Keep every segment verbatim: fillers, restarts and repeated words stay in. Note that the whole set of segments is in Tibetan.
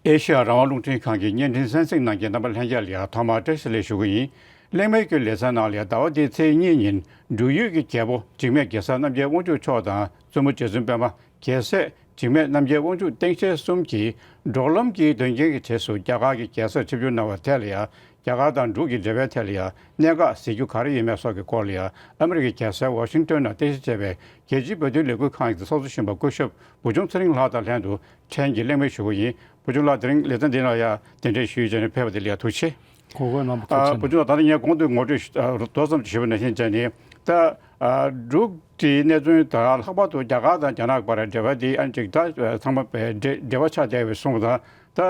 ཨེ་ཤེ་ཡ་རང་དབང་རླུང་འཕྲིན་ཁང་གི་བརྙན་འཕྲིན་གསན་གཟིགས་གནང་མཁན་རྣམ་པ་ལྷན་རྒྱས་ལ་ཡང་ཐོག་མར་བཀྲ་ཤིས་བདེ་ལེགས་ཞུ་གི་ཡིན། གླེང་མོལ་གྱི་ལེ་ཚན་ནང་ལ་ཡང་ཟླ་བ་འདིའི་ཚེས་གཉིས་ཉིན་འབྲུག་ཡུལ་གྱི་རྒྱལ་པོ་འཇིགས་མེད་གེ་སར་རྣམ་རྒྱལ་དབང་ཕྱུག་མཆོག་དང་བཙུན་མོ་རྗེ་བཙུན་པད་མ། རྒྱལ་སྲས་འཇིགས་མེད་རྣམ་རྒྱལ་དབང་ཕྱུག་སྟེང་ཆེན་གསུམ་གྱིས་འབྲོག་ལམ་གྱི་དོན་རྐྱེན་གྱི་རྗེས་སུ་རྒྱ་གར་གྱི་རྒྱལ་སར་ཆིབས་བསྒྱུར་གནང་བའི་ཐད་ལ་ཡང་། རྒྱ་གར་དང་འབྲུག་གི་འབྲེལ་བའི་ཐད་ལ་ཡང་གནད་འགག་གཟིགས་རྒྱུ་ག་རེ་ཡོད་མེད་སོགས་ཀྱི་སྐོར་ལ་ཡང་ཨ་མི་རི་ཀའི་རྒྱལ་ས་ཝ་ཤིང་ཏོན་ནང་རྟེན་གཞི་བྱས་པའི་རྒྱལ་སྤྱིའི་བོད་དོན་ལས་འགུལ་ཁང་གི་ཚོགས་གཙོ་གཞོན་པ་སྐུ་ཞབས་བུ་ཆུང་ཚེ་རིང་ལགས་དང་ལྷན་དུ་ཕྲན་གྱིས་གླེང་མོལ་ཞུ་གི་ཡིན། བུ་ཆུང་ལགས་དེ་རིང་ལེ་ཚན་འདི་ནང་ཡང་གདན་འདྲེན་ཞུས་བྱས་ནས་ཕེབས་པ་དེ་ལ་ཡང་ཐུགས་རྗེ་ཆེ། གོ་སྐབས་གནང་བ་ཐུགས་རྗེ་ཆེ། བུ་ཆུང་ལགས། ད་ལྟ་ངས་གོང་དུ་ངོ་སྤྲོད་ཞུ་ཨ་མདོ་ཙམ་ཞུས་པ་ནང་བཞིན་བྱས་ནས་ད་ཨ་འབྲུག་གི་གནས་ཚུལ་དང་ལྷག་པར་དུ་རྒྱ་གར་དང་རྒྱ་ནག་བར་འབྲེལ་བ་དེ་ཨ་ནི་ཅིག་ད་ཨ་ཚང་མ་འབྲེལ་འབྲེལ་བ་ཆགས་བསྡད་པའི་གསུང་དང་། ད་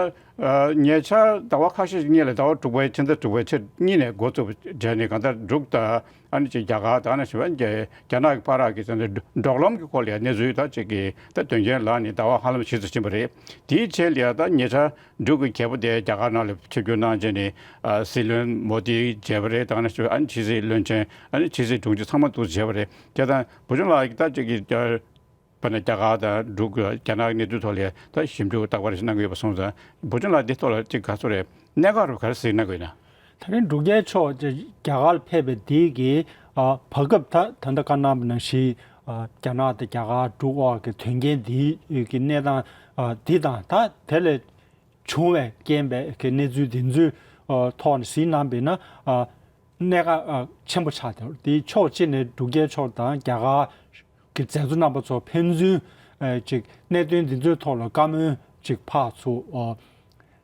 ཨ་ཉེ་ཆར་ཟླ་བ་ཁ་ཤས་ཤིག་སྔོན་ལ་ཟླ་བ་དྲུག་པའི་ཕྱི་ཟླ་དྲུག་པའི་ཚེས་གཉིས་ནས་འགོ་བཙུགས་བྱས་ནས་གང་ལྟར་འབྲུག་དང་ཨ་ནི་ཅིག་རྒྱ་གར་དང་ཨ་ནི་ཞེས་པ་རྒྱ་རྒྱ་ནག་གི་བར་གྱི་ད་ལྟ་འབྲོག་ལམ་གྱི་སྐོར་ལ་ཡང་གནས་ཚུལ་ད་ཅིག་གི་ད་དོན་རྐྱེན་ལངས་ནས་ཟླ་བ་ཧ་ལམ་ཕྱིས་སུ་ཕྱིན་པ་རེད། དེའི་རྗེས་ལ་ཡང་ད་ཉེ་ཆར་འབྲུག་གི་རྒྱལ་པོ་དེ་རྒྱ་གར་ནང་ལ་ཆིབས་བསྒྱུར་གནང་བྱས་ནས་ཨ་སྲིད་བློན་མོ་དི་མཇལ་བ་རེད། དང་ཨ་ནི་ཕྱི་སྲིད་བློན་ཆེན་ཨ་ནི་ཕྱི་སྲིད་དྲུང་ཆེ་ཚང་མ་འདུ་མཇལ་བ་རེད། དེ་དང་བུ་ཆུང་ལགས་ཀྱིས་ད་ཅིག་གི་དཔེར་ན་རྒྱ་གར་དང་འབྲུག་རྒྱ་ནག་གི་གནས་ཚུལ་ཐོག་ལ་ད་ཞིབ་འཇུག་རྟག་པར་གནང་གི་ཡོད་པ་སོང་ཙང་བུ་ཆུང་ལགས་འདི་ཐོག་ལ་ཅིག་ག་ཚོད་རེད། གནད་འགག་རུ་ག་རེ་གཟིགས་གནང་གི་ཡོད་ན། ད་རིང་འབྲུག་རྒྱལ་མཆོག་ཅིག་རྒྱ་གར་ཕེབས་པའི་དེའི་གི་ཨ་བར་སྐབས་ད་ད་ལྟ་བཀའ་གནང་བ་ནང་བཞིན་ཨ་རྒྱ་ནག་དང་རྒྱ་གར་འབྲུག་དབར་གྱི་དོན་རྐྱེན་འདིའི་གི་གནས་སྟངས་ཨ་འདི་དང་ད་དེ་ལས་བྱུང་བའི་རྐྱེན་པས་ཀྱི་གནས་ཚུལ་འདི་ཚོའི་ཨ་ཐོག་ནས་གཟིགས་གནང་བས་ན་ཨ་གནད་འགག་ཨ་ཆེན་པོ་ཆགས་ཏེ། དེའི་ཕྱོགས་གཅིག་ནས་འབྲུག་རྒྱལ་མཆོག་དང་རྒྱ་གར་གྱི་མཛད་གཙོ་རྣམ་པ་ཚོ་ཕན་ཚུན་ཨ་ཅིག་གནད་དོན་འདི་ཚོའི་ཐོག་ལ་བཀའ་མོལ་ཅིག་ཕར་ཚུར་ཨ་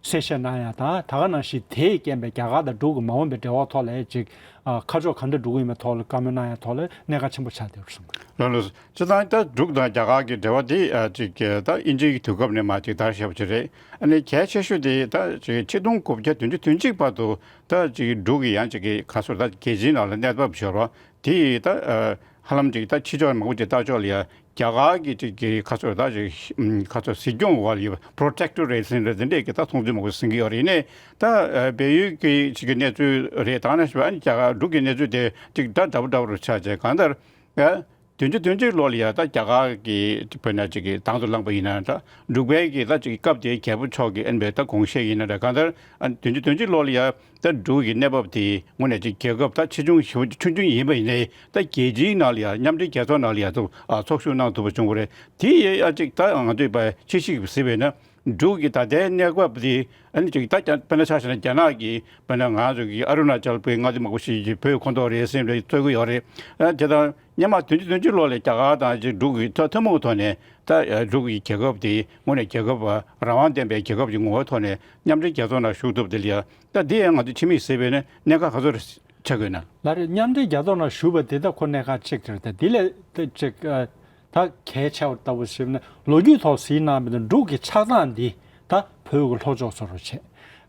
གསལ་བཤད་གནང་ཡ་དང་། ད་ག་ནང་བཞིན་དེའི་རྐྱེན་པས་རྒྱ་གར་དང་འབྲུག་གི་མ་འོངས་པའི་འབྲེལ་བ་ཐོག་ལ་ཅིག་ཨ་ཁ་ཕྱོགས་ག་འདྲ་འགྲོ་གི་ཡིན་པའི་ཐོག་ལ་བཀའ་མོལ་གནང་ཡ་ཐོག་ལ་གནད་འགག་ཆེན་པོ་ཆགས་བསྡད་པ་རེད་གསུངས། ལགས་ལགས། སྤྱིར་བཏང་ད་འབྲུག་དང་རྒྱ་གར་གྱི་འབྲེལ་བ་དེ་ཨ་ཅིག་ད་དབྱིན་ཇིའི་དུས་སྐབས་ནས་མར་ཅིག་དར་བཞག་པ་ཅིག་རེད། ཨ་ནི་གལ་ཆེ་ཤོས་དེ་ད་ཅིག་ཆིག་སྟོང་དགུ་བརྒྱ་བདུན་ཅུ་དོན་གཅིག་བར་དུ་ད་ཅིག་འབྲུག་གི་ཡང་ཅིག་གི་ག་ཚོད་ད་རྒྱལ་སྤྱིའི་ནང་ལ་གནས་བབ་ཤོར་བ་དེ་ད་ཨ་ཧ་ལམ་ཅིག་ད་ཕྱི་ཕྱོགས་མང་པོ་ཅིག་ལྟ་ཕྱོགས་ལ་ཡ་རྒྱ་གར་གྱི་ཅིག་གི་ག་ཚོད་ད་ཅིག་ཨམ་ག་ཚོད་སྲིད་སྐྱོང་འོག་ལ་ཡོད་པ་པྲོ་ཊེག་ཊོ་རེཊ་ཟེར་འདྲ་དེ་འདྲས་ཀྱི་ད་མཐོང་ཚུལ་མང་པོ་ཟིན་གྱི་ཡོད་རེད། ཡིན་ནའི་ད་ཨ་བལ་ཡུལ་གྱི་ཅིག་གི་གནས་ཚུལ་རེད། ད་ནང་བཞིན་ཨ་ནི་རྒྱ་གར་འབྲུག་གི་གནས་ཚུལ་དེ་ཅིག་ད་འདྲ་པོ་འདྲ་པོ་རུ་ཆགས་བྱས། གང་ལྟར་ཨ་བདུན་ཅུ་དོན་གཅིག་ལོ་ལ་ཡ་ད་རྒྱ་གར་གྱི་དཔེར་ན་ཅིག་གི་དང་དུ་བླངས་པ་ཡིན་ན་ད་འབྲུག་པའི་གི་ད་ཅིག་སྐབས་དེའི་རྒྱལ་པོ་མཆོག་གི་ཨ་ནི་བའི་ད་དགོངས་བཞེད་ཡིན་ན་འདྲ། གང་ལྟར་ཨ་བདུན་ཅུ་དོན་གཅིག་ལོ་ལ་ཡ་ད་འབྲུག་གི་གནས་བབ་དེ་དངོས་གནས་ཅིག་རྒྱལ་ཁབ་ད་ཆེ་ཆུང་ཞེ་པོ་ཆུང་ཆུང་ཡིན་པ་ཡིན་ནའི་ད་རྒྱལ་སྤྱིའི་ནང་ལ་ཡ་མཉམ་འབྲེལ་རྒྱལ་ཚོགས་ནང་ལ་ཡ་ཚུགས་ཨ་ཚོགས་ཞུགས་གནང་ཐུབ་པ་བྱུང་བ་རེད། དེ་ཡ་ཅིག་ད་ང་ཚོས་ཕྱི་ཕྱོགས་ཀྱི་གཟིགས་པས་ན། འབྲུག་གི་ད་ལྟའི་གནས་བབ་དེ་ཨ་ནི་ཅིག་ད་ཀྱང་དཔེར་ན་ཆ་བཞག་ན་རྒྱ་ནག་གིས་དཔེར་ན་ང་ཚོ་གི་ཨ་རུ་ན་ཅལ་པའི་མངའ་སྡེ་མང་པོ་ཞིག་གི་བོད་ཁོངས་གཏོགས་རེད་ཟེར་ནས་རྩོད་ཀྱི་ཡོད་རེད། ཨ་དེ་དང་སྔོན་མ་བདུན་ཅུ་དོན་གཅིག་ལོ་ལ་རྒྱ་གར་དང་ཅིག་འབྲུག་གི་ཐ་ཐུན་མོང་ཐོག་ནས་ད་འབྲུག་གི་རྒྱལ་ཁབ་དེ་དངོས་གནས་རྒྱལ་ཁབ་རང་དབང་ལྡན་པའི་རྒྱལ་ཁབ་ཀྱི་ངོ་བོ་ཐོག་ནས་མཉམ་འབྲེལ་རྒྱལ་ཚོགས་ནང་ཞུགས་ཐུབ་དེ་ལ་ཡ་ད་འདི་ཡང་ང་ཚོས་ཕྱི་མིག་གཟིགས་པས་ན་གནད་འགག་ག་ཚོད་རེད། ཆགས་དགོས་ན། ལགས་རེད། མཉམ་འབྲེལ་རྒྱལ་ཚོགས་ནང་ཞུགས་པ་དེ་ད་ཁོ་གནད་འགག་གཅིག་རེད། ད་དེ་ལས་ད་ཅིག་ཨ་ད་གལ་ཆེ་བ་ལྟ་བུ་ཞིག་ན་ལོ་རྒྱུས་ཐོག་གཟིགས་གནང་བའི་འབྲུག་གི་ཆགས་སྟངས་འདི་ད་བོད་ཀྱི་ལྷོ་ཕྱོགས་བཟོ་འདྲ་བྱས།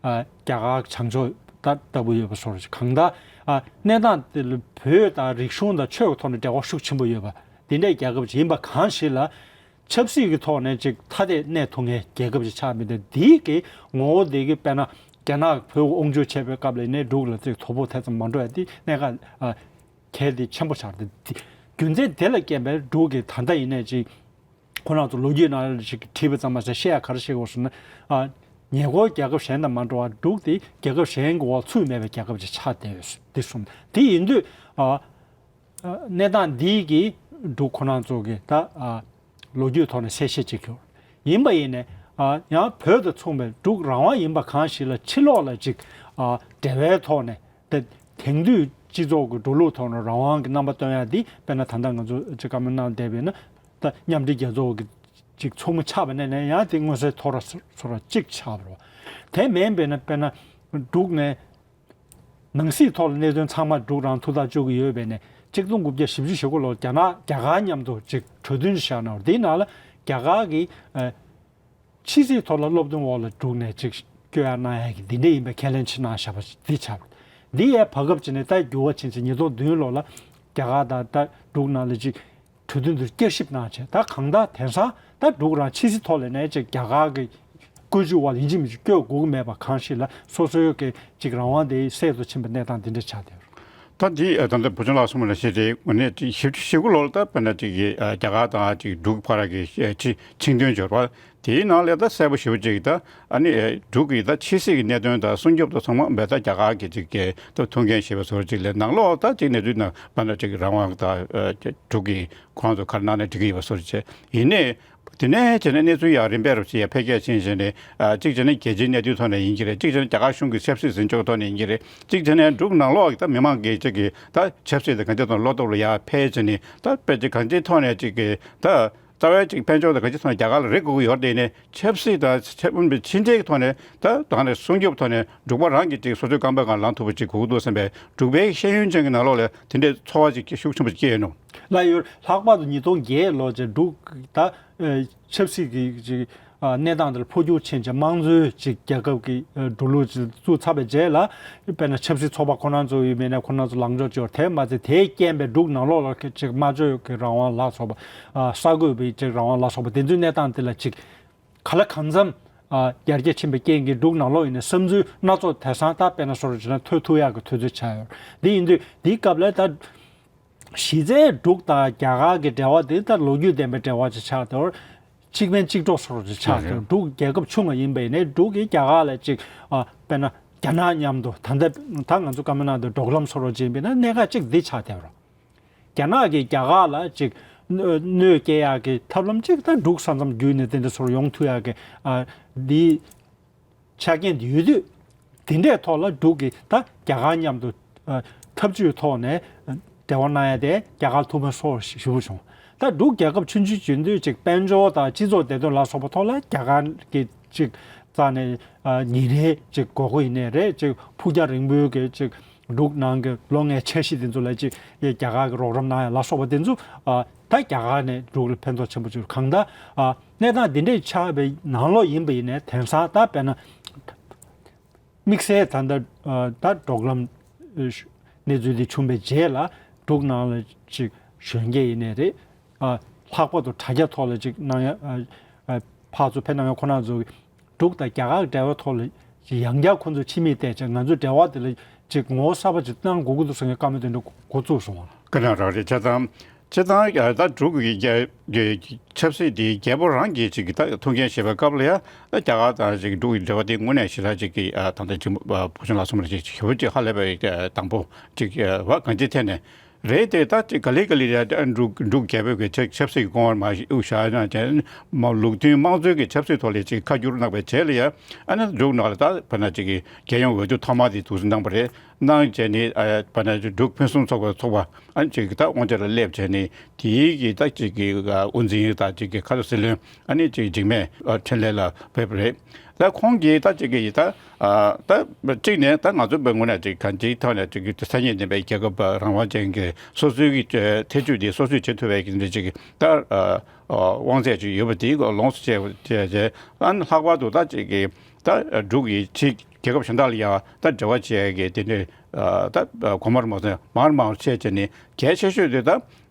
ཨ་རྒྱ་གར་བྱང་ཕྱོགས་ད་ལྟ་བུ་ཡོད་པ་བཟོ་འདྲ་བྱས། གང་ལྟར་ཨ་གནས་སྟངས་དེ་ལ་བོད་དང་རིག་གཞུང་དང་ཆོས་ཀྱི་ཐོག་ནས་འབྲེལ་བ་ཤུགས་ཆེན་པོ་ཡོད་པ་འདི་འདྲའི་རྒྱལ་ཁབ་ཅིག་ཡིན་པ་གང་ཞིག་ལ། ཆབ་སྲིད་ཀྱི་ཐོག་ནས་ཅིག་ཐ་དད་གནས་ཐུབ་མཁན་རྒྱལ་ཁབ་ཅིག་ཆགས་མི་འདུག་འདིའི་གི་ངོ་བོ་འདི་གི་དཔེར་ན་རྒྱ་ནག་བོད་དབང་སྒྱུར་བྱས་པའི་སྐབས་ལ་ཡིན་ནའི་འབྲུག་ལ་ཅིག་དོ་ཕོག་ཐེ་ཚོམ་མ་འགྲོ་ཡ་འདི་གནད་འགག་ཨ་གལ་ཏེ་ཆེན་པོ་ཆགས་ཏེ། འདི་རྒྱུ་མཚན་དེ་ལ་རྐྱེན་པས་འབྲུག་གི་ད་ལྟ་ཡིན་ནའི་ཅིག་ཁོ་རང་ཚོ་ལོ་རྒྱུས་ནང་ལ་ཅིག་བྲིས་པ་ཙམ་མ་ཟད་བཤད་ཡ་ག་རེ་བཤད་དགོས་ཟེར་ན། ཨ་ཉེ་འཁོར་རྒྱལ་ཁབ་གཞན་དང་མ་འདྲ་བར་འབྲུག་དེ་རྒྱལ་ཁབ་གཞན་གྱི་འོག་ཚུད་མེད་པའི་རྒྱལ་ཁབ་ཅིག་ཆགས་བསྡད་ཡོད་འདི་གསུངས། དེ་ཡིན་དུས་ཨ། གནས་སྟངས་འདིའི་གི་འབྲུག་ཁོ་རང་ཚོ་གི་ད་ཨ་ལོ་རྒྱུས་ཐོག་ནས་གསལ་བཤད་ཅིག་ཡོད། ཡིན་པ་ཡིན་ནས་ཨ་ཡང་བོད་དང་མཚུངས་པའི་འབྲུག་རང་དབང་ཡིན་པ་གང་ཞིག་ལ་ཕྱི་ལོགས་ལ་ཅིག་ཨ་འབྲེལ་བའི་ཐོག་ནས་ད་དེང་དུས་སྤྱི་ཚོགས་ཀྱི་འགྲོ་ལུགས་ཐོག་ནས་རང་དབང་གི་རྣམ་པ་སྟོན་ཡ་འདི་དཔེར་ན་ད་ལྟ་ང་ཚོ་ཅིག་བཀའ་མོལ་གནང་བསྡད་པ་ཡིན་ན། ད་མཉམ་འབྲེལ་རྒྱལ་ཚོགས་ཀྱི་ཅིག་ཚོགས་མི་ཆགས་པ་ནས་ནས་ཡང་དེ་མངོན་གསལ་ཐོག་ར་ཚོ་ར་གཅིག་ཆགས་པ་རེད། དེ་མིན་པས་ན་དཔེར་ན་འབྲུག་ནས། ནང་སྲིད་ཐོག་ལ་གནད་དོན་ཚང་མ་འབྲུག་རང་ཐུགས་ཐག་གཅོད་ཀྱི་ཡོད་པས་ནས་ཆིག་སྟོང་དགུ་བརྒྱ་བཞི་བཅུ་ཞེ་དགུ་ལོར་རྒྱ་ནག་རྒྱ་གར་མཉམ་དུ་ཅིག་གྲོས་མཐུན་ཞིག་བཞག་གནང་བ་འདིའི་ནང་ལ་རྒྱ་གར་གྱི་ཨ་ཕྱི་སྲིད་ཐོག་ལ་སློབ་སྟོན་འོག་ལ་འབྲུག་ནས་ཅིག་བསྐྱོད་ཡ་གནང་ཡ་གི་འདི་འདྲ་ཡིན་པའི་ཁས་ལེན་ཅིག་གནང་བཞག་པ་འདི་ཆགས་པ། འདི་ཡའི་བར་སྐབས་ཅིག་ནས་ད་འགྱུར་བ་ཕྱིན་ཚེ་ཉིས་སྟོང་བདུན་ལོ་ལ་རྒྱ་གར་དང་ད་འབྲུག་ནང་ལ་ཅིག་གྲོས་མཐུན་དུ་བསྐྱར་ཞིབ་གནང་བྱས། ད་གང་ལྟར་དེང་སང་ད་འབྲུག་རང་ཕྱི་སྲིད་ཐོག་ལ་ནས་ཅིག་རྒྱ་གར་གྱི་བཀོད་ཇུས་འོག་ལ་ཡིན་གཅིག་མིན་གཅིག་བསྐྱོད་དགོས་ཀྱི་མེད་པ་གང་ཞིག་ལ་སོ་སོའི་གི་ཅིག་རང་དབང་དེ་གསལ་དུ་ཕྱིན་པའི་གནས་སྟངས་དེ་འདྲ་ཆགས་བསྡད་ཡོད། ད་འདི་ད་ལྟ་བུ་ཆུང་ལགས་གསུངས་པ་ནང་བཞིན་དེ་ངོས་ནས་ཅིག་བཞི་བཅུ་ཞེ་དགུ་ལོར་ད་དཔེར་ན་ཅིག་གི་རྒྱ་གར་དང་ཅིག་འབྲུག་བར་གྱི་ཁྲིམས་མཐུན་སྦྱོར་བ་དེའི་ནང་ལས་ད་གསལ་པོ་ཞེ་པོ་ཅིག་ད་ཨ་ནི་འབྲུག་གི་ད་ཕྱི་སྲིད་ཀྱི་གནད་དོན་དང་སྲུང་སྐྱོབ་དང་ཚང་མ་བས་ད་རྒྱ་གར་གྱི་ཅིག་གི་ད་ཐུགས་འགན་བཞེས་པ་བཟོ་འདྲ་ཅིག་ལས་ནང་ལོགས་ད་ཅིག་གནས་ཚུལ་ནང་དཔེར་ན་ཅིག་རང་དབང་དང་འབྲུག་གི་ཁོང་ཚོ་ག་རེ་གནང་ན་འགྲིག་གི་ཡོད་པ་བཟོ་འདྲ་ཅིག་ཡིན་ནའི། དེ་ནས་བྱས་ན་གནས་ཚུལ་ཡང་རིམ་པས་རུ་ཞིག་ཡང་འཕེལ་རྒྱས་ཕྱིན་བྱས་ནས་ཨ་གཅིག་བྱས་ན་རྒྱལ་སྤྱིའི་གནད་དོན་ཐོག་ནས་ཡིན་གྱི་རེད། གཅིག་བྱས་ན་རྒྱ་གར་གཞུང་གི་ཆབ་སྲིད་འཛིན་ཕྱོགས་ཐོག་ནས་ཡིན་གྱི་རེད། གཅིག་བྱས་ན་འབྲུག་ནང་ལོགས་ཀྱི་ད་མི་མང་གི་གཅིག་གི་ད་ཆབ་སྲིད་དང་གང་ཅིའི་ཐོག་ནས་བློ་སྟོབས་ལ་ཡར་འཕེལ་བྱས་ནས་ད་དཔེ་ཅིག་གང་ཅིའི་ཐོག་ནས་གཅིག་གི་ད་རྩ་བའི་གཅིག་དཔལ་འབྱོར་དང་གང་ཅིའི་ཐོག་ནས་རྒྱ་གར་ལ་རེ་དགོས་ཀྱི་ཡོད་རེད། དེ་ནས་ཆབ་སྲིད་དང་ཆབ་ཕྱི་འབྲེལ་གྱི་ཐོག་ནས་ད་ད་ནས་སྲུང་སྐྱོབ་ཐོག་ནས་འབྲུག་པ་རང་གིས་གཅིག་སོ་སོའི་རྐང་པའི་སྒང་ལངས་ཐུབ་པ་ཅིག་དགོས་ཀྱི་འདུག་བསམ་པའི་འབྲུག་པའི་ཤེས་ཡོན་ཅན་གྱི་ནང་ལོགས་ལ་དེ་འདྲའི་ཚོར་བ་ཅིག་ཤུགས་ཆེན་པོ་ཅིག་སྐྱེས་ཡོད་ནོ། ལགས་ཡོད། ལྷག་པར་དུ་ཉིས་སྟོང་བརྒྱད་ལོ་ཅིག་འབྲུག་ད་ཨེ་ཆབ་སྲིད་ཀྱི་ཅིག་ཨ་གནས་སྟངས་དེར་འཕོ་འགྱུར་ཕྱིན་ཅིག་དམངས་གཙོའི་ཅིག་རྒྱལ་ཁབ་ཀྱི་ཨ་འབྲུག་ལུགས་ཅིག་བཙུགས་ཚར་བའི་རྗེས་ལ་དཔེར་ན་ཆབ་སྲིད་ཚོགས་པ་ཁོ་རང་ཚོ་ཡིན་མིན་ནས་ཁོ་རང་ཚོ་ལངས་ཕྱོགས་ཅིག་དེ་མ་ཚད་དེའི་རྐྱེན་པས་འབྲུག་ནང་ལོགས་ལ་ཅིག་སྨྲ་བརྗོད་ཀྱི་རང་དབང་ལ་སོགས་པ་ཨ་གསར་འགོད་པའི་ཅིག་རང་དབང་ལ་སོགས་པ་དེ་ཚོའི་གནས་སྟངས་དེ་ལ་ཅིག་ག་ལ་གང་འཚམ་ཨ་ཡར་རྒྱས་ཕྱིན་པའི་རྐྱེན་གྱིས་འབྲུག་ནང་ལོགས་ཡིན་ནའི་བསམ་ཚུལ་སྣ་ཚོགས་དེང་སང་ད་དཔེར་ན་སོ་སོ་བྱས་ན་ཐོན་ཐུབ་ཡག་གི་དུས་ཚོད་ཆགས་ཡོད། འདི་ཡིན་དུས་འདིའི་སྐབས་ལ་ད་གཞི་རྩའི་འབྲུག་དང་རྒྱ་གར་གྱི་འབྲེལ་བ་དེ་ད་ལོ་རྒྱུས་ལྡན་པའི་འབྲེལ་བ་ཅིག་ཆགས་ཏེ་གཅིག་ཕན་གཅིག་གྲོགས་སོ་སོ་ཅིག་ཆགས་ཏེ་འབྲུག་རྒྱལ་ཁབ་ཆུང་བ་ཡིན་པ་ཡིན་ནའི་འབྲུག་གིས་རྒྱ་གར་ལ་ཅིག་ཨ་དཔེར་ན་རྒྱ་ནག་མཉམ་དུ་ད་ལྟ་ད་ང་ཚོ་བཀའ་མོལ་གནང་དུས་འབྲོག་ལམ་སོ་སོ་ཅིག་ཡིན་པ་ཡིན་ན་གནད་འགག་གཅིག་འདི་ཆགས་བསྡད་པ་རེད། རྒྱ་ནག་གིས་རྒྱ་གར་ལ་ཅིག་གནོད་གནོད་སྐྱེལ་ཡག་གི་ཐབས་ལམ་ཅིག་ད་འབྲུག་ས་མཚམས་བརྒྱུད་ནས་དེ་འདྲ་སོར་ཡོང་ཐུབ་ཡག་གི་ཨ་འདི་ཆ་རྐྱེན་འདི་ཡོད་དུས་དེ་འདྲའི་ཐོག་ལ་འབྲུག་གིས་ད་རྒྱ་གར་མཉམ་དུ་ཨ་འཐབ་ཇུས་ཐོག་ནས་འབྲེལ་བ་གནང་ཡ་དེ་རྒྱ་གར་ཐུགས་ཕན་གསོ་ཞེ་པོ་བྱུང་། ད་འབྲུག་རྒྱལ་ཁབ་ཆུང་ཆུང་བྱེད་དུས་ཅིག་དཔལ་འབྱོར་དང་སྤྱི་ཚོགས་བདེ་དོན་ལ་སོགས་པ་ཐོག་ལ་རྒྱ་གར་གྱི་ཅིག་རྩ་ནས་ཨ་ཉིན་རེའི་ཅིག་དགོས་མཁོ་ཡིན་ནའི་རེད། ཅིག་ཕུགས་རྒྱང་རིང་པོའི་གི་ཅིག་འབྲུག་ནང་གི་ལོ་ལྔའི་འཆར་གཞི་དེ་ཚོ་ལ་ཅིག་རྒྱ་གར་གྱི་རོགས་རམ་གནང་ཡ་ལ་སོགས་པ་དེ་ཚོ་ཨ་ད་རྒྱ་གར་ནས་འབྲུག་ལ་ཕན་ཐོགས་ཆེན་པོ་ཅིག་གང་ལྟར་ཨ་གནས་སྟངས་འདི་འདྲས་ཆགས་པའི་ནང་ལོགས་ཡིན་པ་ཡིན་ནའི་དེང་སང་ད་དཔེར་ན་དམིགས་བསལ་ད་ལྟ་ཨ་ད་འབྲོག་ལམ་ཨ་གནས་ཚུལ་འདི་བྱུང་བའི་རྗེས་ལ་འབྲུག་ནང་ལ་ཅིག་གཞོན་སྐྱེས་ཡིན་ནའི་རེད། ཨ་ལྷག་པར་དུ་དྲ་རྒྱ་ཐོག་ལ་ཅིག་གནང་ཡ་ཨ་ཨ་ཕར་ཚུར་ཕེབས་གནང་ཡ་ཁོ་རང་ཚོ་འབྲུག་དང་རྒྱ་གར་གྱི་འབྲེལ་བའི་ཐོག་ལ་ཡང་བསྐྱར་ཁོ་ཚོས་ཕྱི་མིག་བལྟས་བྱས་ང་ཚོའི་འབྲེལ་བ་དེ་ལ་ཅིག་ངོ་བོ་གསར་པ་ཅིག་གནང་དགོས་ཀྱི་འདུག་ཟེར་མཁན་བཀའ་མོལ་དེ་འདྲ་འགོ་བཙུགས་སོང་བ། སྐད་གྲགས་རག་རེད། བྱས་ཙང་། བྱས་ཙང་ཡ་ད་འབྲུག་གི་རྒྱལ་རྒྱལ་ཆབ་སྲིད་དེ་རྒྱལ་པོ་རང་གིས་ཅིག་ད་ཐུགས་འགན་བཞེས་པའི་སྐབས་ལ་ཡ་ད་རྒྱ་གར་དང་ཅིག་འབྲུག་གི་འབྲེལ་བ་དེ་དངོས་གནས་ཞེ་དྲག་ཅིག་གི་ད་ལྟ་ཅིག་བུ་ཆུང་ལགས་གསུངས་པ་ཅིག་ཞེ་པོ་ཅིག་ཧ་ལས་པའི་དང་པོ་ཅིག་བ་གང་ཅིའི་ཐད་ནས། རེད་དེ་ད་ཅིག་ག་ལེ་ག་ལེ་རེད། འབྲུག་འབྲུག་རྒྱལ་པོའི་གི་ཆབ་ཆབ་སྲིད་ཀྱི་སྐོར་མ་ཞིག་དབུ་བཞག་ན་དེ་མ་ལུགས་མཐུན་དམངས་གཙོའི་གི་ཆབ་སྲིད་ཐོག་ལ་ཅིག་ཁ་བསྒྱུར་གནང་བའི་རྗེས་ལ་ཡ་ཨ་ནི་འབྲུག་ནང་ལ་ད་བར་ན་ཅིག་གི་རྒྱལ་ཡོངས་འོས་བསྡུ་ཐོག་མ་དེ་འདུག་སེ་གནང་བ་རེད། གནང་བྱས་ནི་ཨ་བར་ན་ཅིག་འབྲུག་ཕུན་སུམ་ཚོགས་པའི་ཚོགས་པ་ཨ་ནི་ཅིག་ད་དབང་ཆ་ལ་སླེབས་བྱས་ནི་དེའི་གི་ད་ཅིག་གི་དབུ་འཛིན་དང་ཅིག་གི་ཁ་ཐུག་སྲིད་བློན་ཨ་ནི་ཅིག་འཇིགས་མེད་འཕྲིན་ལས་ལགས་ཕེབས་པ་རེད། ད་ཁོང་གིས་ད་ཅིག་གི་ད་ཨ་ད་གཅིག་ནས་ད་ང་ཚོ་བོད་ངོས་ནས་ཅིག་གང་ཅིའི་ཐོག་ནས་ཅིག་གི་ཐ་སྙད་ལྡན་པའི་རྒྱལ་ཁབ་རང་དབང་ཅན་གྱི་སོ་སོའི་གི་ཐེ་བྱུས་དེ་སོ་སོས་བྱེད་ཐུབ་པའི་གི་འདི་ཅིག་ད་ཨ་དབང་ཚད་ཅིག་ཡོད་པ་དེ་ལོངས་སུ་སྤྱད་པ་བྱས་རྗེས་ཨ་ནི་ལྷག་པར་དུ་ད་ཅིག་གི་ད་འབྲུག་གི་ཕྱི་རྒྱལ་ཁབ་གཞན་དག་ལ་ཡང་ད་འབྲེལ་བ་བྱེད་ཡ་གི་དེ་འདྲའི་ད་གོང་མར་མ་སོང་མར་མང་བ་བྱས་བྱས་ནས་གལ་ཆེ་ཤོས་དེ་ད་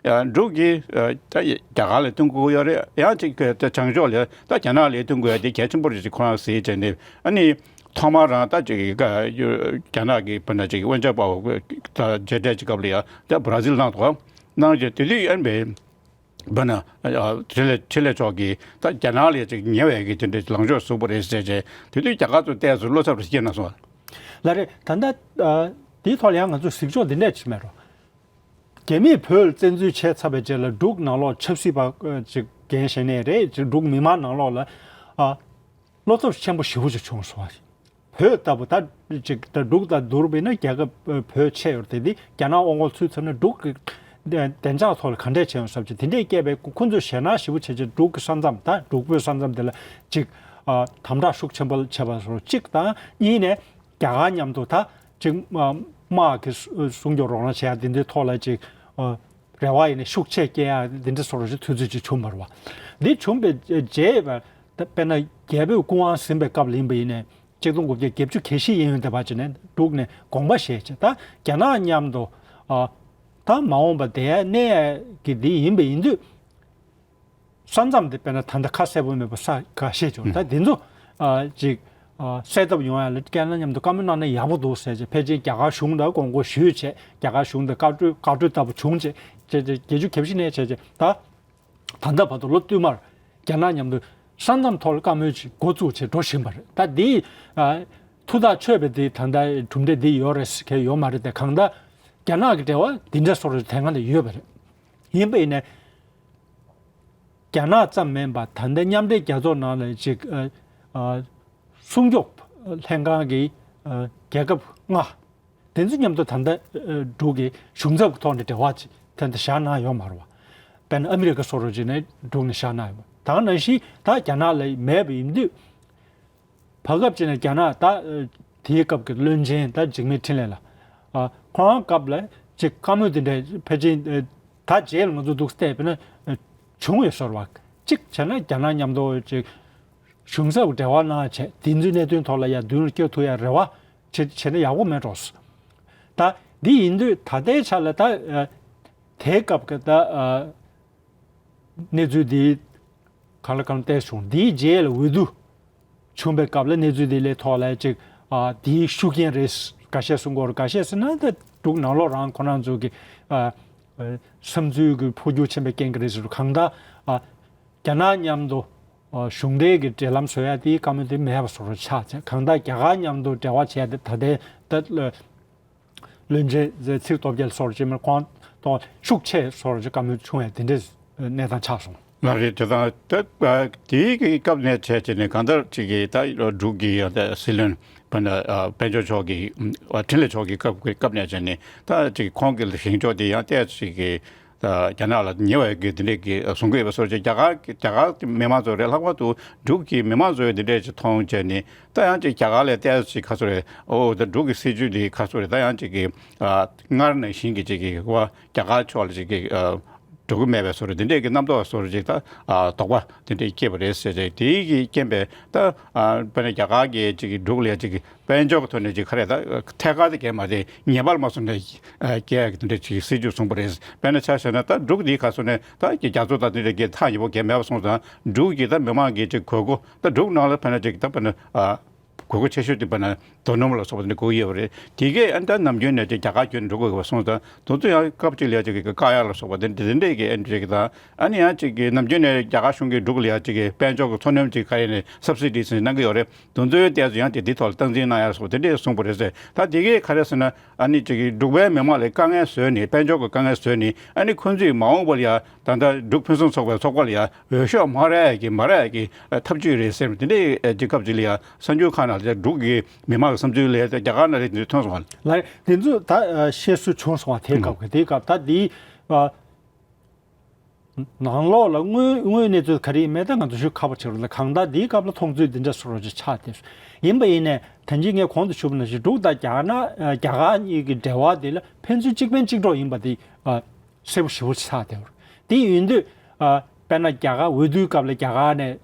འབྲུག་གིས་ད་རྒྱ་གར་ལ་བསྟུན་དགོས་ཡོད་རེད། ཡང་ཅིག་ད་བྱང་ཕྱོགས་ལ་ད་རྒྱ་ནག་ལ་བསྟུན་དགོས་ཡ་དེ་གལ་ཆེན་པོ་རེད་ཅེས་ཁོ་རང་ཟེར་བྱས་ནས་ཨ་ནི་ཐོག་མར་རང་ད་ཅིག་རྒྱ་ནག་གི་བར་ན་ཅིག་དབང་ཆ་དཔའ་བོ་ད་མཇལ་འཕྲད་ཀྱི་སྐབས་ལ་ཡང་ད་བྷ་ར་ཟིལ་གནང་འདུག་གནང་བྱས་དེ་དུས་ཨ་ནི་བས། བ་ན་ཨ་འཕྲིན་ལས་འཕྲིན་ལས་མཆོག་གིས་ད་རྒྱ་ནག་ལ་ཅིག་ཉེ་བའི་གི་དེ་འདྲའི་ལངས་ཕྱོགས་བཟུང་བ་རེད་ཟེར་བྱས་དེ་དུས་རྒྱ་གར་ཚོ་ཏོག་ཙམ་བློ་འཚབ་རེ་སྐྱེས་གནང་སོང་། ལགས་རེད། ད་ལྟ་ཨ་དེའི་ཐོག་ལ་ཡང་ང་ཚོས་གཟིགས་ཕྱོགས་འདི་འདྲས་ཅིག་མེད་རོ། རྒྱ་མིས་བོད་ལ་བཙན་འཛུལ་བྱས་ཚར་བའི་རྗེས་ལ་འབྲུག་ནང་ལོགས་ཆབ་སྲིད་པ་ཨ་ཅིག་འགན་བཞེས་ནས་རེད་ཅིག་འབྲུག་མི་མང་ནང་ལོགས་ལ་ཨ་བློ་འཚབ་ཆེན་པོ་ཞེ་པོ་ཅིག་བྱུང་སོང་བ། བོད་ལྟ་བུ་ད་ཅིག་ད་འབྲུག་དང་བསྡུར་བ་ཡིན་ན་རྒྱལ་ཁབ་བོད་ཆེ་ཡོད་རེད་དེ། རྒྱ་ནག་དབང་གོ་ཚུད་ཚར་ན་འབྲུག་གི་བདེ་འཇགས་ཐོག་ལ་ག་འདྲས་བྱས་ཡོང་ཟེར་བ་ཅིག་དེ་འདྲས་སྐད་པའི་ཁོ་ཚོས་ཞེད་སྣང་ཞེ་པོ་བྱས་བྱས་འབྲུག་གི་ས་མཚམས་ད་འབྲུག་བོད་ས་མཚམས་དེ་ལ་ཅིག་ཨ་དམ་དྲག་ཤུགས་ཆེན་པོ་བྱས་པ་སོགས་གཅིག་དང་། གཉིས་ནས་རྒྱ་གར་མཉམ་དུ་ད་ཅིག་ཨ་དམག་གི་སྲུང་སྐྱོབ་རོགས་རམ་བྱེད་ཡ་དེ་འདྲའི་ཐོག་ལ་ཅིག་ཨ་རེ་བ་ཡིན་ནས་ཤུགས་ཆེ་སྐྱེ་ཡ་དེ་འདྲ་སོགས་རོགས་ཞིག་དུས་ཚོད་ཅིག་བྱུང་བ་རེད་བ། འདི་བྱུང་བའི་རྗེས་ད་དཔེར་ན་རྒྱལ་པོས་སྐུ་དབང་ཟིན་པའི་སྐབས་ལ་ཡིན་པ་ཡིན་ནས། ཆིག་སྟོང་དགུ་བརྒྱ་བརྒྱད་ཅུ་གྱ་བཞི་ཡིན་ཡོད་བསྡད་པ་ཅིག་ནས་འབྲུག་ནས་དགོངས་པ་བཞེས་བྱས་ད་རྒྱ་ནག་མཉམ་དུ་ཨ་ད་མ་འོངས་པ་དེ་གནས་ཀྱི་འདི་ཡིན་པ་ཡིན་དུས་ས་མཚམས་དེ་དཔེར་ན་ད་ལྟ་ཁ་གསལ་པོ་མེད་པ་ས་ཁ་ཤས་ཅིག་ད་དེ་ཚོ་ཨ་ཅིག་ ཨ་སེལ་ཐབས་ཡོང་ཡ་ལ་རྒྱ་ནག་མཉམ་དུ་བཀའ་མོལ་གནང་ན་ཡག་པོ་འདུག་ཟེར་བྱས། ཕལ་ཆེར་རྒྱ་གར་གཞུང་དང་དགོངས་སྐོར་ཞུས་བྱས། རྒྱ་གར་གཞུང་དང་བཀའ་གྲོས་བཀའ་གྲོས་ལྟ་བུ་བྱུང་བྱས། བྱས་བྱས་བརྒྱད་ཅུ་གྱ་བཞི་ནས་བྱས་བྱས་ད་ད་ལྟ་བར་དུ་ལོ་བསྟུད་མར་རྒྱ་ནག་མཉམ་དུ་ས་མཚམས་ཐོག་ལ་བཀའ་མོལ་ཅིག་འགོ་བཙུགས་བྱས་འགྲོ་བཞིན་པ་རེད། ད་འདི་ཨ་ཐུགས་ཐག་ཆོད་པའི་འདི་ད་ལྟ་གྲུབ་འབྲས་འདི་ཡོད་རེད་ཟེར་མཁན་ཡོད་མ་རེད་དེ། གང་ལྟར་རྒྱ་ནག་གི་འབྲེལ་བ་འདི་འདྲ་སོགས་རེ་དེ་སྔ་ལ་ཡོད་པ་རེད། ཡིན་པ་ཡིན་ནའི་རྒྱ་ནག་ཙམ་མིན་པར་ད་ལྟ་མཉམ་འབྲེལ་རྒྱལ་ཚོགས་ནང་ལ་ཅིག་ཨ་ཨ་སྲུང་སྐྱོབ་ལྷན་ཁང་གི་ཨ་རྒྱལ་ཁབ་ལྔ་དེ་ཚོ་མཉམ་དུ་ད་ལྟ་ཨ་འབྲུག་གི་གཞུང་ཚབ་ཀྱི་ཐོག་ནས་འབྲེལ་བ་ཅིག་ད་ལྟ་བཞག་གནང་ཡོད་མ་རེད་བ། དཔེར་ན་ཨ་མི་རི་ཀ་སོགས་རུ་ཅིག་ནས་འབྲུག་ནས་བཞག་གནང་ཡོད་པ། ད་ག་ནང་བཞིན་ད་རྒྱ་ནག་ལ་མེད་པ་ཡིན་དུས། བར་སྐབས་ཅིག་ནས་རྒྱ་ནག་ད་ཨ་དེའི་སྐབས་ཀྱི་བློན་ཆེན་ད་འཇིགས་མེད་འཕྲིན་ལས་ལགས། ཨ་ཁོ་རང་སྐབས་ལ་ཅིག་བཀའ་མོལ་དེ་འདྲ་ཕལ་ཆེར་ཨ་ད་རྗེས་ལ་ང་ཚོ་འདུག་བལྟས་པས་ན་ཨ་བྱུང་ཡོད་ཟེར་བ། གཅིག་བྱས་ན་རྒྱ་ནག་མཉམ་དུ་ཅིག་གཞུང་ཚབ་འབྲེལ་བ་གནང་བྱས། དེ་ཚོའི་གནད་དོན་ཐོག་ལ་ཡ་མདུན་ལ་སྐྱོད་ཐུབ་ཡ་རེ་བ་བྱེད་བྱས་ན་ཡག་པོ་མེད་འགྲོ། ད་འདི་ཡིན་དུས་ད་ལྟའི་ཆ་ལ་ད་ཨ་དེའི་སྐབས་ཀྱི་ད་ཨ་གནས་ཚུལ་འདི་གང་ལ་གང་བལྟས་བྱུང་། འདིའི་རྗེས་ལ་འོས་བསྡུ་བྱུང་བའི་སྐབས་ལ་གནས་ཚུལ་འདི་ལས་ཐོག་ལ་ཅིག་ཨ་འདིའི་ཤུགས་རྐྱེན་རེད། འགའ་ཤས་གསུང་གི་ཡོད་རེད། འགའ་ཤས་ཟེར་ན་ད་འབྲུག་ནང་ལོགས་རང་ཁོ་རང་ཚོ་གི་ཨ་ཨ་བསམ་ཚུལ་གྱི་འཕོ་འགྱུར་ཕྱིན་པའི་རྐྱེན་གྱིས་རེད་ཟེར། གང་ལྟར་ཨ་རྒྱ་ནག་མཉམ་དུ་ཨ་གཞུང་འབྲེལ་གྱི་འབྲེལ་ལམ་བཟོ་ཡ་དེའི་བཀའ་མོལ་དེ་མེད་པ་བཟོ་འདྲ་ཆགས་བྱས། གང་ལྟར་རྒྱ་གར་མཉམ་དུ་འབྲེལ་བ་བྱས་ཏེ་ད་ལྟའི་ད་བློན་ཆེན་ཚེ་རིང་སྟོབས་རྒྱལ་སོགས་ཀྱིས་མར་ཁོང་ཐོག་ཤུགས་ཆེ་སོགས་ཀྱི་བཀའ་མོལ་བྱུང་བའི་དེ་འདྲའི་གནས་སྟངས་ཆགས་སོང་། ལགས་རེད། དེ་དང་ད་དེའི་གི་སྐབས་ནས་བྱས་བྱས་ནས་གང་ལྟར་ཅིག་གི་ད་འབྲུག་གི་ཡང་ད་སྲིད་བློན་དཔེར་ན་དཔལ་འབྱོར་མཆོག་གི་འཕྲིན་ལས་མཆོག་གི་སྐབས་སྐབས་ནས་བྱས་ནས་ད་ཅིག་ཁོང་གི་བཞེངས་ཕྱོགས་དེ་ཡང་ཏོག་ཙམ་ཅིག་གི་ད་རྒྱ་ནག་ལ་ཉེ་བའི་གི་དེ་འདྲས་ཀྱི་གསུང་གི་ཡོད་པ་སོགས་ཀྱི་རྒྱ་གར་རྒྱ་གར་གྱི་མི་མང་ཚོ་རེད། ལྷག་པར་དུ་འབྲུག་གི་མི་མང་ཚོས་དེ་འདྲས་ཀྱི་མཐོང་བྱས་ནས་ད་ཡང་ཅིག་རྒྱ་གར་ལ་ཏོག་ཙམ་ཅིག་ཁ་སོ་རེད། ཨོ་ད་འབྲུག་གི་སྲིད་བྱུས་འདི་ཁ་སོ་རེད། ད་ཡང་ཅིག་གི་ཨ་སྔར་ནང་བཞིན་གྱི་ཅིག་གི་བ་རྒྱ་གར་ཕྱོགས་ལ་ཅིག་གི་ཨ་འགྲོ་གི་མེད་པའི་བཟོ་འདྲ་དེ་འདྲས་ཀྱི་རྣམ་རྟོག་བཟོ་འདྲ་ཅིག་ད་ཨ་དོགས་པ་དེ་འདྲས་སྐྱེས་པ་རེད་ཟེར་ཏེ། དེའི་གི་རྐྱེན་པས་ད་ཨ་དཔེར་ན་རྒྱ་གར་གྱི་ཅིག་གི་འབྲུག་ལ་ཅིག་གི་དཔལ་འབྱོར་གྱི་ཐོག་ནས་ཅིག་ག་རེ་ད་ཐད་ཀར་དེ་གས་མ་རེད། ངེས་པར་མ་སོང་ནས་ཨ་རྒྱ་གི་དེ་འདྲས་ཅིག་སྲིད་བྱུས་བཟུང་པ་རེད། དཔེར་ན་ཆ་བཞག་ན་ད་འབྲུག་འདིའི་ཁ་སོ་ནས་ད་རྒྱ་མཚོ་དང་དེ་འདྲས་ཀྱི་ཐག་ཉེ་པོ་གས་མེད་པ་སོང་ཙང་འབྲུག་གི་ད་མི་མང་གི་ཅིག་དགོས་མཁོ་ད་འབྲུག་ནང་ལ་དཔེར་ན་ཅིག་ད་དཔེར་ན་ཨ་དགོས་མཁོ་ཆེ་ཤོས་དེ་དཔེར་ན་རྡོ་སྣུམ་ལ་སོགས་པ་དེ་འདྲ་དགོས་ཀྱི་ཡོད་པ་རེད། དེ་གས་ཨ་ནི་ད་ནམ་རྒྱུན་ནས་ཅིག་རྒྱ་གར་བརྒྱུད་ནས་འགྲོ་དགོས་ཀྱི་སོང་ཙང་དེ་ཚོ་ཡང་སྐབས་གཅིག་ལ་ཅིག་གི་ཀ་ཡག་ལ་སོགས་པ་དེ་འདྲ་དེ་འདྲས་ཀྱི་ཨ་འདྲས་ཀྱི་དང་། ཨ་ནི་ཡང་ཅིག་གི་ནམ་རྒྱུན་ནས་རྒྱ་གར་གཞུང་གིས་འབྲུག་ལ་ཡང་ཅིག་གི་དཔལ་འབྱོར་གྱི་མཚོ་སྣོན་ཅིག་ག་རེ་ནས་སབ་སི་ཌི་ཟེར་གནང་གི་ཡོད་རེད། དེ་ཚོའི་ཐད་དུ་ཡང་ཅིག་འདི་ཐོག་ལ་སྟངས་འཛིན་གནང་ཡག་སོགས་དེ་འདྲས་གསུངས་པ་རེད་ཟེར། ད་དེ་གས་ག་རེ་ཟེར་ན་ཨ་ནི་ཅིག་གི་འབྲུག་པའི་མི་མང་ལ་དཀའ་ངལ་བཟོས་ནས་དཔལ་འབྱོར་གྱི་དཀའ་ངལ་བཟོས་ནས་ཨ་ནི་ཁོང་ཚོས་མ་འོངས་པ་ལ་ཡང་ད་ལྟ་འབྲུག་ཕུན་སུམ་ཚོགས་པའི་ཚོགས་པ་ལ་ཡང་འོས་ཤོག་མ་རག་ཡག་གི་མ་རག་ཡག་གི་ཐབས་ཇུས་རེད་ཟེར། དེ་འདྲའི་རྒྱལ་ཁབ་ཅིག་ལ་ཡང་གསར་འགྱུར་ཁག་ནང་ལ་འབྲུག་གི་མི་མང་གི་བསམ་ཚུལ་ལ་ཡང་རྒྱ་གར་ནང་ལ་དེ་འདྲ་ཐོན་སོང་བ། ལགས་རེད། དེ་ཚོ་ད་བཤད་སྲོལ་བྱུང་སོང་བ། དེའི་སྐབས་ཀྱི་དེའི་སྐབས་ད་འདི་ནང་ལོགས་ལ་དངོས་དངོས་གནས་ཚུལ་ག་རེ་ཡིན་མིན་ད་ང་ཚོ་ཞུ་ཁག་པོ་ཆགས་རེད་ལ། གང་ལྟར་འདིའི་སྐབས་ལ་མཐོང་ཚུལ་འདི་འདྲ་སོགས་ཅིག་ཆགས་བསྡད་སོང་། ཡིན་པ་ཡིན་ནའི་ད་གིན་ངས་གོང་དུ་ཞུས་པ་ནང་བཞིན་འབྲུག་དང་རྒྱ་ནག་རྒྱ་གར་གཉིས་ཀྱི་འབྲེལ་བ་འདི་ལ་ཕན་ཚུན་གཅིག་ཕན་གཅིག་གྲོགས་ཡིན་པ་འདི་གསལ་པོ་ཞེ་པོ་ཆགས་བསྡད་ཡོད་རེད། དེ་ཡིན་དུས་དཔེར་ན་རྒྱ་གར་འོས་བསྡུའི་སྐབས་ལ་རྒྱ་གར་ནས་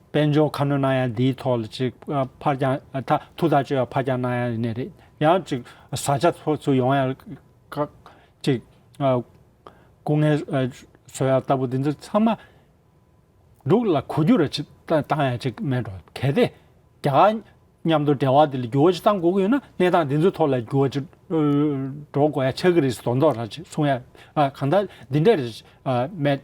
དཔལ་འབྱོར་ཁ་སྣོན་གནང་ཡ་འདིའི་ཐོག་ལ་ཅིག་ཕར་འགྱངས་ཐུགས་ཐག་གཅོད་ཡ་ཕར་འགྱངས་གནང་ཡ་ཡིན་ནའི་རེད། ཡང་ཅིག་བཟའ་བཅའ་ཚོ་ཚུར་ཡོང་ཡ་ཅིག་སྐུ་ངལ་བཟོ་ཡ་ལྟ་བུ་འདི་ཚོ་ཚང་མ་འབྲུག་ལ་གོ་རྒྱུ་ར་ཅིག་བཏང་ཡ་ཅིག་མེད་འགྲོ། གལ་ཏེ་རྒྱ་གར་མཉམ་དུ་འབྲེལ་བ་འདི་ལ་འགྱུར་བ་ཅིག་བཏང་དགོས་ཀྱི་ཡོད་ན་གནས་སྟངས་འདི་ཚོའི་ཐོག་ལ་འགྱུར་བ་ཅིག་འགྲོ་དགོས་ཡ་ཆགས་ཀྱི་རེད་ཟེར་མདོག་མདོག་ར་ཅིག་གསུང་ཡ་གང་ལྟར་འདི་འདྲ་རེད་མེད་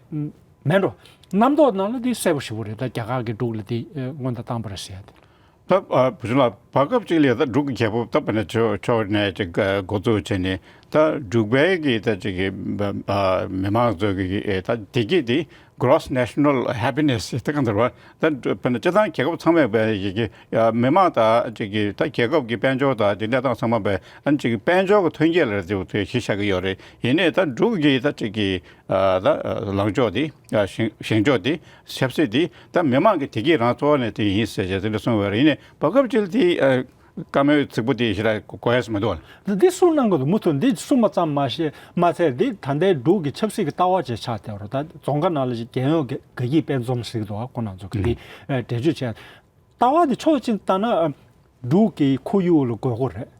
མེད་འགྲོ། རྣམ་རྟོག་ནང་ལ་འདི་གསལ་པོ་ཞེ་པོ་རེད། ད་རྒྱ་གར་གྱིས་འབྲུག་ལ་འདི་སྔོན་དུ་བཏང་པ་རེད་ཟེར་ཡ་དེ། ད་ཨ་བུ་ཆུང་ལགས་བར་སྐབས་ཅིག་ལ་ད་འབྲུག་གི་རྒྱལ་པོ་ད་དཔེར་ན་ཕྱོགས་ཕྱོགས་ནས་ཅིག་འགོ་འཛུགས་བྱས་ནས་ད་འབྲུག་པའི་གི་ད་ཅིག་གི་མི་མང་ཚོ་གི་ད་བདེ་སྐྱིད་དེ་gross national happiness ད་གང་ལྟར་བ་ད་དཔེར་ན་སྤྱི་བཏང་རྒྱལ་ཁབ་ཚང་མས་པའི་གི་མི་མང་ད་ཅིག་གི་ད་རྒྱལ་ཁབ་ཀྱི་དཔལ་འབྱོར་ད་དེ་འདྲ་དང་ཚང་མ་པའི་ཨ་ཅིག་དཔལ་འབྱོར་གྱི་ཐོན་སྐྱེད་ལ་དེ་གཞི་བཞག་གི་ཡོད་རེད། ཡིན་ནའི་ད་འབྲུག་གི་ད་ཅིག་གི་ད་ལངས་ཕྱོགས་དེ་བཞེངས་ཕྱོགས་དེ་ཆབ་སྲིད་དེ་ད་མི་མང་གི་བདེ་སྐྱིད་རང་གཙོ་བོ་ནས་དེ་ཡིན་ཟེར་བྱས་དེ་འདྲ་གསུངས་པ་རེད། ཡིན་ནའི་བར་སྐབས་ཅིག་དེ་བཀའ་མོལ་ཚིག་པོ་དེ་ཞེ་དྲག་གོ་ཡ་སུ་མི་འདུག་བ། འདི་གསུང་གནང་དགོས་འདུག་མུ་མཐུད་འདི་གསུང་བ་ཙམ་མ་ཤེས་མ་ཚད་འདི་ད་ལྟའི་འབྲུག་གི་ཆབ་སྲིད་ཀྱི་ལྟ་བ་བཅས་ཆགས་བསྡད་པ་རེད། ད་རྫོང་ཁ་ནང་ལ་ཞིག་རྒྱལ་ཡོངས་དགའ་སྐྱིད་དཔལ་འཛོམས་ཟེར་གྱི་འདུག་བ། ཁོ་ན་ཚོ་གི་འདི་འགྲེལ་བརྗོད་བྱས་ལྟ་བ་འདི་ཕྱོགས་གཅིག་ལྟ་ན་འབྲུག་གི་ཁོར་ཡུག་ལ་དགོས་མཁོ་རེད།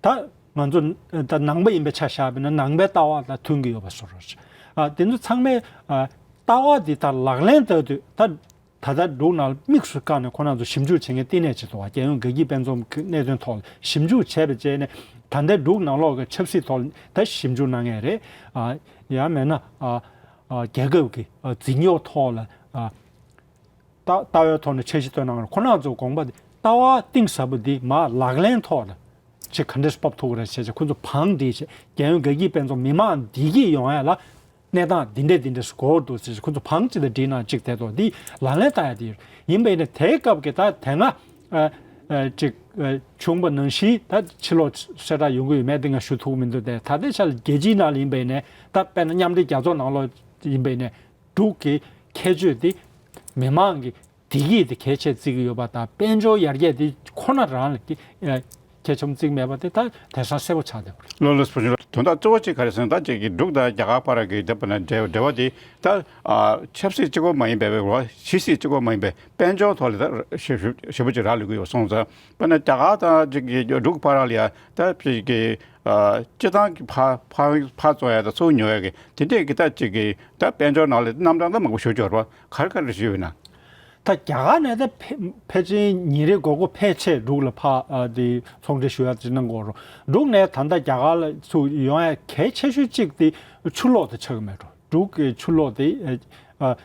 ད་ང་ཚོ་ད་ནང་པ་ཡིན་པའི་ཆ་བཞག་པ་ཡིན་ན་ནང་པའི་ལྟ་བ་དང་མཐུན་གྱི་ཡོད་པ་བཟོ་འདྲ། ཨ་དེ་ཚོ་ཚང་མས་ཨ་ལྟ་བ་འདི་ད་ལག་ལེན་བསྟར་དུས་ད་ ད་ལྟ་འབྲུག་ནང་ལ་དམིགས་སུ་བཀར་ནས་ཁོ་རང་ཚོ་ཞིབ་འཇུག་བྱེད་མཁན་བསྟི་གནས་ཅིག་འདུག་བ། རྒྱལ་ཡོངས་དགའ་སྐྱིད་དཔལ་འཛོམས་ཀྱི་གནད་དོན་ཐོག་ལ་ཞིབ་འཇུག་བྱས་པའི་རྗེས་ནས་ད་ལྟའི་འབྲུག་ནང་ལོགས་ཀྱི་ཆབ་སྲིད་ཐོག་ལ་ད་ཞིབ་འཇུག་གནང་མཁན་རེད། ཨ་ཡང་མེད་ན་ཨ་ཨ་རྒྱལ་ཁབ་ཀྱི་ཨ་འཛིན་སྐྱོང་ཐོག་ལ་ཨ་ལྟ་ལྟ་བའི་ཐོག་ནས་འཆར་གཞི་བཏོན་གནང་རེད། ཁོ་རང་ཚོའི་དགོངས་པ་དེ་ལྟ་བ་གཏིང་ཟབ་པོ་འདི་མར་ལག་ལེན་ཐོག་ལ་ཅིག་ག་འདྲས་སྤབ་ཐུབ་ཀྱི་རེད་བྱས་བྱས་ཁོ་ཚོ་བང་སྒྲིག་བྱས། རྒྱལ་ཡོངས་དགའ་སྐྱིད་དཔལ་འཛོམས་མི་མང་བདེ་སྐྱིད་ཡོང་ཡ་ལ་གནས་སྟངས་འདི་འདྲས་འདི་འདྲས་སུ་གོ་བ་འདུག་ཟེར་ཁོ་ཚོ་བང་ཅི་ད་བསྒྲིགས་ན་གཅིག་དེ་ཐོག་འདི་ལག་ལེན་བསྟར་ཡ་དེ་ཡིན་པ་ཡིན་ན། དེའི་སྐབས་ཀྱི་ད་དེ་སྔ་ཨ་ཨ་ཅིག་ཨ་བྱུང་བ་ནང་བཞིན་ད་ཕྱི་ལོགས་གསལ་བསྒྲགས་ཡོང་གི་ཡོད་མེད་དེ་ང་ཞུ་ཐུབ་མི་འདུག་སྟེ། ད་ལྟའི་ཆ་ལ་རྒྱལ་སྤྱིའི་ནང་ལ་ཡིན་པ་ཡིན་ནའི་ད་དཔེར་ན་མཉམ་འབྲེལ་རྒྱལ་ཚོགས་ནང་ལོགས་ཡིན་པ་ཡིན་ནའི་འབྲུག་གི་ཁྱད་ཆོས་དེ་མི་མང་གི་བདེ་སྐྱིད་དེ་གལ་ཆེ་བརྩི་གི་ཡོད་པ་དང་། དཔལ་འབྱོར་ཡར་རྒྱས་དེ་ཁོ་ན་རང་ལ་གི་ཨ་གལ་ཆེན་པོ་བརྩི་གི་མེད་པ་དེ་ད་དེང་སང་གསལ་པོ་ཆགས་བསྡད་པ་རེད། ལགས་ལགས་སོ། དོན་དག་གཙོ་བོ་གཅིག་ག་རེ་ཟེར་ན། ད་ཅིག་གི་འབྲུག་དང་རྒྱ་གར་བར་གྱི་ད་བར་ན་འབྲེལ་འབྲེལ་བ་དེ་ད་ཨ་ཆབ་སྲིད་གཅིག་པོ་མ་ཡིན་པའི་བར་ཕྱི་སྲིད་གཅིག་པོ་མ་ཡིན་པའི་དཔལ་འབྱོར་ཐོག་ལ་ད་ཞེ་ཞེ་པོ་ཅིག་རག་ལས་ཀྱི་ཡོད་སོང་ཙང་། དཔེར་ན་རྒྱ་གར་དང་ཅིག་གི་འབྲུག་བར་ལ་ཡ་ད་ཅིག་གི་ཨ་སྤྱི་བཏང་གི་ཕར་ཕར་ཕར་ཚུར་ཡ་ད་ཚུར་ཉོ་ཡ་གི་དེ་འདྲས་ཀྱི་ད་ཅིག་གི་ད་དཔལ་འབྱོར་ནང་ལ་རྣམ་གྲངས་ད་མང་པོ་ཞིག་འབྱོར་བ་ག་རེ་ག་རེ་ཞུས་ཡོད་ན། ད་རྒྱ་གར་ནས་ད་ཕལ་ཕལ་ཆེར་ཉིན་རེ་སྒོར་སྒོར་ཕལ་ཆེར་འབྲུག་ལ་ཕར་ཨ་དེ་ཚོང་འབྲེལ་ཞུ་ཡ་ཅིག་གནང་དགོས་རེད། འབྲུག་ནས་ད་ལྟ་རྒྱ་གར་ལ་ཚུར་ཡོང་ཡ་གལ་ཆེ་ཤོས་གཅིག་དེ་ཆུ་གློག་དེ་ཆགས་ཀྱི་མེད་འགྲོ། འབྲུག་གི་ཆུ་གློག་དེ་ཨ་ཨ་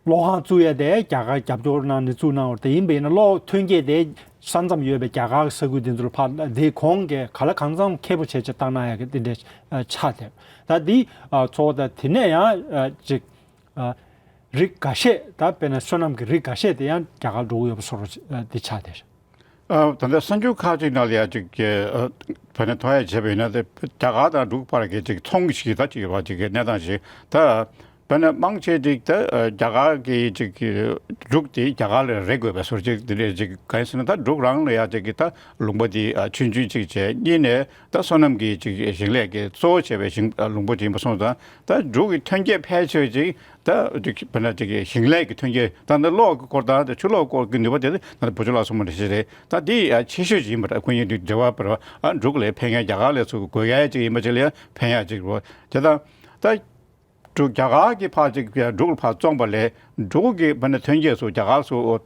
གློག་ཁང་བཙུགས་ཡ་དེ་རྒྱ་གར་རྒྱབ་སྐྱོར་གནང་ནས་བཙུགས་གནང་བ་དེ་ཡིན་པ་ཡིན་ན། གློག་ཐོན་སྐྱེད་དེ་ས་མཚམས་ཡོད་པའི་རྒྱ་གར་གྱི་ས་ཁུལ་དེ་ཚོ་ལ་ཕར་དེ་གོང་གི་ག་ལ་གང་འཚམ་ཁེ་པོ་བྱས་བྱས་བཏང་གནང་ཡ་གི་དེ་འདྲ་ཆགས་བསྡད། ད་འདི་ཨ་ཚོགས་ད་དེ་ནས་ཡང་ཨ་ཅིག་ཨ་རིགས་འགའ་ཤས། ད་དཔེར་ན་སོ་ནམ་གྱི་རིགས་འགའ་ཤས་དེ་ཡང་རྒྱ་གར་འགྲོ་གི་ཡོད་པ་བཟོ་འདྲ་ཅིག་ཨ་དེ་ཆགས་བསྡད། ཨ་ད་ལྟ་གསར་འགྱུར་ཁག་ཅིག་ནང་ལ་ཡང་ཅིག་གི་ཨ་དཔེར་ན་མཐོང་ཡ་བྱས་པ་ཡིན་ན། དེ་རྒྱ་གར་དང་འབྲུག་བར་གྱི་ཅིག་ཚོང་གི་ཞིག་ད་ཅིག་ཡོད་པ་ཅིག་གི་གནས་སྟངས་ཤིག་ད་དཔེར་ན་མང་ཆེ་ཅིག་ད་ཨ་རྒྱ་གར་གྱི་ཅིག་གི་འབྲུག་དེ་རྒྱ་གར་ལ་རེག་དགོས་པའི་བཟོ་འདྲ་ཅིག་དེ་འདྲས་ཅིག་གང་ཡིན་ཟེར་ན། ད་འབྲུག་རང་ལ་ཡང་ཅིག་གི་ད་ལུང་པ་དེ་ཨ་ཆུང་ཆུང་ཅིག་བྱས། གཉིས་ནས་ད་སོ་ནམ་གྱི་ཅིག་ཞིང་ལས་ཀྱི་གཙོ་བོ་བྱས་པའི་ཞིང་ཨ་ལུང་པ་ཅིག་ཡིན་པ་སོང་ཙང་། ད་འབྲུག་གི་ཐོན་སྐྱེད་ཕལ་ཆེར་ཅིག་ད་དཔེར་ན་ཅིག་ཞིང་ལས་ཀྱི་ཐོན་སྐྱེད་དང་། ད་གློག་གི་སྐོར་དང་ད་ཆུ་གློག་སྐོར་གྱི་ནུས་པ་དེ་ད་བུ་ཆུ་ལགས་གསུངས་པ་འདྲ་ཞིག་རེད། ད་འདི་ཡ་ཆེ་ཤོས་ཅིག་ཡིན་པ་འདྲ། ཁོ་གཉིས་འབྲེལ་བ་བར་ཨ་འབྲུག་ལ་ཕན་ཡ། རྒྱ་གར་ལ་ཚུར་དགོས་ཡ་ཅིག་ཡིན་པ་ཅིག་ལ་ཡང་ཕན་ཡ་ཅིག་རེད། དེ་དང་ད་འབྲུག་རྒྱ་གར་གྱི་ཕར་ཅིག་འབྲུག་ལ་ཕར་བཙོངས་པ་ལས་འབྲུག་གི་དཔེར་ན་ཐོན་སྐྱེད་ཚུར་རྒྱ་གར་ཚུར་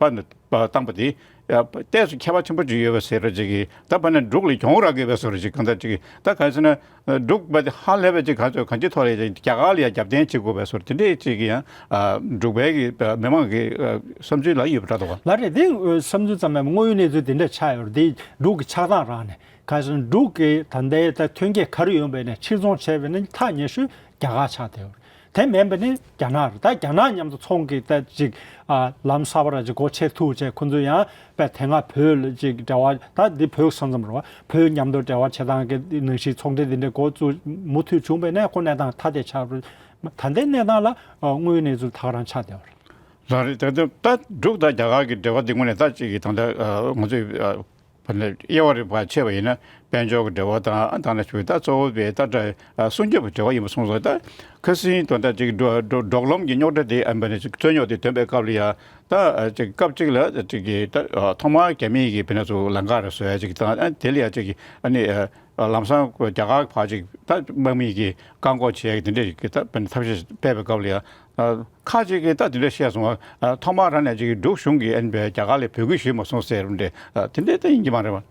བཏང་པ་དེ་ཡ་ཏོག་ཙམ་ཁྱད་པར་ཆེན་པོ་ཅིག་ཡོད་པའི་ཟེར་རོ་ཅིག་གིས། ད་དཔེར་ན་འབྲུག་ལ་གྱོང་རག་གི་ཡོད་པའི་བཟོ་འདྲ་ཅིག་གང་ལྟར་ཅིག་གིས། ད་གང་ཟེར་ན་འབྲུག་པ་དེ་ཧ་ལས་པའི་ཅིག་གང་ཚོད་གང་ཅིའི་ཐོག་ལ་ཅིག་རྒྱ་གར་ལ་ཡང་རྒྱབ་རྟེན་བྱེད་དགོས་པའི་བཟོ་འདྲ་དེ་འདྲས་ཅིག་གིས་ཡང་ཨ་འབྲུག་པའི་གི་མི་མང་གི་ཨ་བསམ་ཚུལ་ལ་ཡོད་པ་འདྲ་འདུག་ག། ལགས་རེད། དེ་བསམ་ཚུལ་ཙམ་མིན་པར་དངོས་ཡོད་གནས་ཚུལ་དེ་འདྲ་ཆགས་ཡོད་རེད། དེ་འབྲུག་གི་ཆགས་སྟངས་རང་ནས། གང་ཟེར་ན་འབྲུག་གི་ད་ལྟའི་ད་ཐོན་སྐྱེད་ག་རེ་ཡོང་བའི་ནས་ཕྱིར་ཚོང་བྱས་པའི་ནས་ཐག་ཉེ་ཤོས་རྒྱ་གར་ཆགས་བསྡད་ཡོད་རེད། དེ་མིན་པ་ནི་རྒྱ་ནག་རེད། ད་རྒྱ་ནག་མཉམ་དུ་ཚོང་གི་ད་ཅིག་ཨ་ལམ་གསར་པ་ར་ཅིག་སྒོ་ཕྱེ་ཐུབ་བྱས། ཁོང་ཚོ་ཡང་དཔེ་དེ་སྔ་བོད་ལ་ཅིག་འབྲེལ་བ། ད་འདི་བོད་ས་མཚམས་རེད་བ། བོད་མཉམ་དུ་འབྲེལ་བ་བྱེད་སྟངས་ཀྱི་ནང་བཞིན་ཚོང་འབྲེལ་འདི་འདྲ་འགོ་བཙུགས་མུ་མཐུད་བྱུང་བའི་ནས་ཁོ་གནས་སྟངས་ཐ་དད་ཆགས་རེད། ད་ལྟའི་གནས་སྟངས་ལ་ཨ་དངོས་ཡོད་གནས་ཚུལ་ད་ག་རང་ཆགས་བསྡད་ཡོད་རེད། ལགས་རེད། ད་ད་ད་འབྲུག་དང་རྒྱ་གར་གྱི་འབྲེལ་བ་འདི་དངོས་གནས་ད་ཅིག་གི་ད་ལྟ་ཨ་ང་ཚོས་ཨ་དབྱེ་བ་རིག་པ་ཕྱེ་བ་ཡིན་ན། དཔལ་འབྱོར་གྱི་འབྲེལ་བ་དང་། ད་ནང་བཞིན་ད་གཙོ་བོ་དེ་ད་ད་སྲུང་སྐྱོབ་ཀྱི་འབྲེལ་བ་ཡིན་པ་སོང་ཙང་། ད་ཁ་སང་དོན་དག་ཅིག་འགྲོ་འགྲོ་འབྲོག་ལམ་གྱི་རྙོག་དྲ་དེ་ཨ་འབད་ནས་ཅིག་རྩོད་རྙོག་དེ་ཐོན་པའི་སྐབས་ལ་ཡ། ད་ཅིག་སྐབས་གཅིག་ལ་ཅིག་གི་ད་ཐོག་མར་རྒྱ་མི་གིས་དཔེར་ན་ཚུར་ལམ་ཁ་རེ་བཟོ་ཡ་ཅིག་དང་། ཨ་དེ་ལ་ཡ་ཅིག་གི་ཨ་ནི་ལམ་སང་རྒྱ་གར་ཕར་ཅིག་ད་དམག་མི་གིས་བཀག་འགོག་བྱེད་ཡ་གི་དེ་འདྲ་ཅིག་གི་ད་དཔེར་ན་ཐབས་ཤེས་སྤེལ་བའི་སྐབས་ལ་ཡ། ཨ་ཁ་ཅིག་གིས་ད་དེ་འདྲ་བཤད་སོང་བ། ཨ་ཐོག་མར་རང་ནས་ཅིག་འབྲུག་གཞུང་གིས་ཨ་ནི་རྒྱ་གར་ལ་འབོད་སྐུལ་ཞུས་མ་སོང་ཟེར་རུང་འདྲ། ཨ་དེ་འདྲ་ད་ཡིན་གྱི་མ་རེད་བ།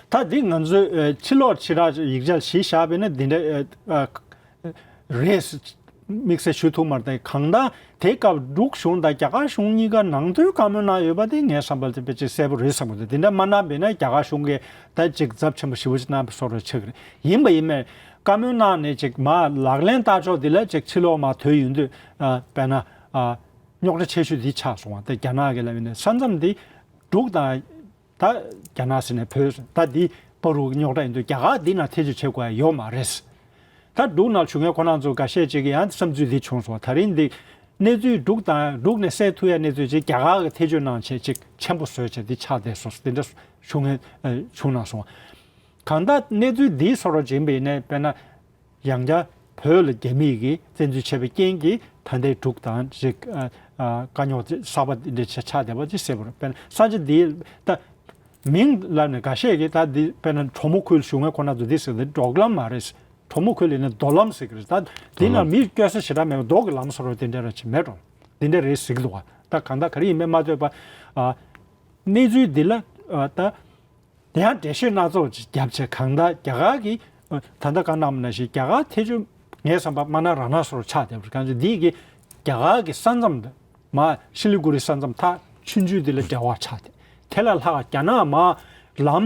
ད་འདི་ང་ཚོས་ཨ་ཕྱི་ལོགས་ཕྱི་ར་ཡིག་ཆ་གཞི་བཞག་པས་ན་འདི་འདྲ་ཨ་ཨ་རེད་དམིགས་བསལ་ཞུ་ཐུབ་མ་རེད། གང་ལྟར་དེའི་སྐབས་འབྲུག་གཞུང་དང་རྒྱ་གར་གཞུང་གཉིས་ཀ་ནང་དོན་བཀའ་མོལ་གནང་ཡོད་པ་དེ་ངའི་བསམ་པར་དེ་དཔེ་ཅིག་གསལ་པོ་རེད་བསམ་གྱི་འདུག། དེ་འདྲ་མ་གནང་བས་ན་རྒྱ་གར་གཞུང་གིས་ད་ཅིག་ཚབས་ཆེན་པོ་ཞེ་པོ་ཅིག་གནང་བའི་བཟོ་འདྲ་ཆགས་ཀྱི་རེད། ཡིན་པ་ཡིན་མིན་བཀའ་མོལ་གནང་ནས་ཅིག་མར་ལག་ལེན་བསྟར་ཕྱོགས་འདི་ལ་ཅིག་ཕྱི་ལོགས་མར་ཐོན་ཡོང་དུས། ཨ་དཔེར་ན་ཨ་རྙོག་དྲ་ཆེ་ཤོས་འདི་ཆགས་སོང་བ། དེ་རྒྱ་ནག་གི་ལབ་ཡིན་ན་ས་མཚམས་འདི་འབྲུག་དང་ད་རྒྱ་ནག་ཟེར་ནས་བོད་ད་འདི་བར་དུ་རྙོག་དྲ་ཡིན་དུས་རྒྱ་གར་འདི་ནང་ཐེ་བྱུས་བྱེད་དགོས་ཡ་ཡོད་མ་རེད། ད་འབྲུག་ནང་བཞུགས་མཁན་ཁོ་རང་ཚོ་འགའ་ཤས་ཅིག་གིས་ཡང་བསམ་ཚུལ་འདི་བྱུང་སོང་། ད་རིང་འདི་གནས་ཚུལ་འབྲུག་དང་འབྲུག་ནས་གསལ་ཐུབ་ཡ་གནས་ཚུལ་ཅིག་རྒྱ་གར་གྱིས་ཐེ་བྱུས་གནང་བྱས་ཅིག་ཆེན་པོ་བཟོས་བྱས་འདི་ཆགས་བསྡད་སོང་། འདི་འདྲ་བྱུང་ངེས་བྱུང་གནང་སོང་། གང་ལྟར་གནས་ཚུལ་འདིའི་བཟོ་འདྲ་ཅིག་ཡིན་པ་ཡིན་ནའི་དཔེར་ན་ཡང་བསྐྱར་བོད་ལ་རྒྱ་མི་གིས་བཙན་འཛུལ་བྱས་པའི་རྐྱེན་གྱིས་ད་ལྟའི་འབྲུག་དང་ཅིག་ཨ་ཨ་དཀའ་རྙོག་ཅིག་གསར་པ་འདི་འདྲ་ཆགས་ཆགས་བསྡད་པ་ཅིག་གསལ་པོ་རེད། དཔེར་ན་ས་ཆ་འདིའི་ད་མིང་ལབ་ནས་འགའ་ཤས་ཀྱིས་ད་འདི་དཔེར་ན་གྲོ་མོ་ཁུལ་བཞུགས་མཁན་ཁོ་རང་ཚོ་འདི་ཟེར་འདི་འབྲོག་ལམ་མ་རེད། གྲོ་མོ་ཁུལ་ཡིན་ན་རྡོ་ལམ་ཟེར་གྱི་རེད། ད་འདི་ནང་མི་སྐྱོད་ས་ཞེ་དྲག་མེད་པ་རྡོ་གི་ལམ་བཟོ་འདྲ་དེ་འདྲ་ར་ཅིག་མེད་འགྲོ། འདི་འདྲ་རེད་ཟེར་གྱི་འདུག་བ། ད་གང་ལྟར་ག་རེ་ཡིན་མིན་མ་ལྟོས་པར། ཨ། གནས་ཚུལ་འདི་ལ། ཨ། ད་ཡང་འགྲེལ་བཤད་སྣ་ཚོགས་ཅིག་བརྒྱབ་བྱས། གང་ལྟར་རྒྱ་གར་གྱི། ཨ། ད་ལྟ་ག་གནང་མིན་ན་ཞིག་རྒྱ་གར་ཐེ་ཇུ་ངའི་བསམ་པར་མ་ན་ར་ན་སོར་ཆགས་བསྡད་པ་རེད། གང་ཅི་འདི་གི་རྒྱ་གར་གྱི་ས་མཚམས་དེ་མར་ཤི་ལི་གུ་རི་ས་མཚམས་ཐག་ཆུང་ཆུང་འདི་ལ་འབྲེལ་བ་ཆགས་ཏེ། དེ་ལས་ལྷག་རྒྱ་ནག་མར་ལམ།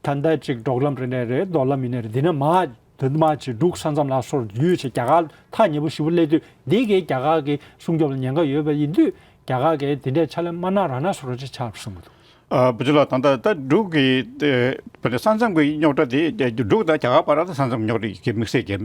ད་ལྟ་ཅིག་འབྲོག་ལམ་རེད་ནའི་རེད། རྡོ་ལམ་ཡིན་ནའི་རེད། འདི་ནས་མར་དོན་དུ་མར་ཅིག་འབྲུག་ས་མཚམས་ལ་སོར་བརྒྱུད་བྱས་རྒྱ་གར་ཐག་ཉེ་པོ་ཞེ་པོ་སླེབས་དུས། འདི་གས་རྒྱ་གར་གྱི་སྲུང་སྐྱོབ་ལ་ཉེན་ཁ་ཡོད་པ་ཡིན་དུས། རྒྱ་གར་གྱིས་འདི་འདྲའི་ཕྱག་ལས་མ་གནང་ར་ན་སོ་རོ་ཅིག་ཆགས་པར་བཟོ་མི་འདུག། ཨ། བུ་ཆུ་ལགས། ད་ལྟ་ད་འབྲུག་གི་ཨེ། བོད་ས་མཚམས་ཀྱི་རྙོག་དྲ་དེ། འབྲུག་དང་རྒྱ་གར་བར་ལ་ས་མཚམས་རྙོག་དྲ་གི་དམིགས་བསལ་གྱི་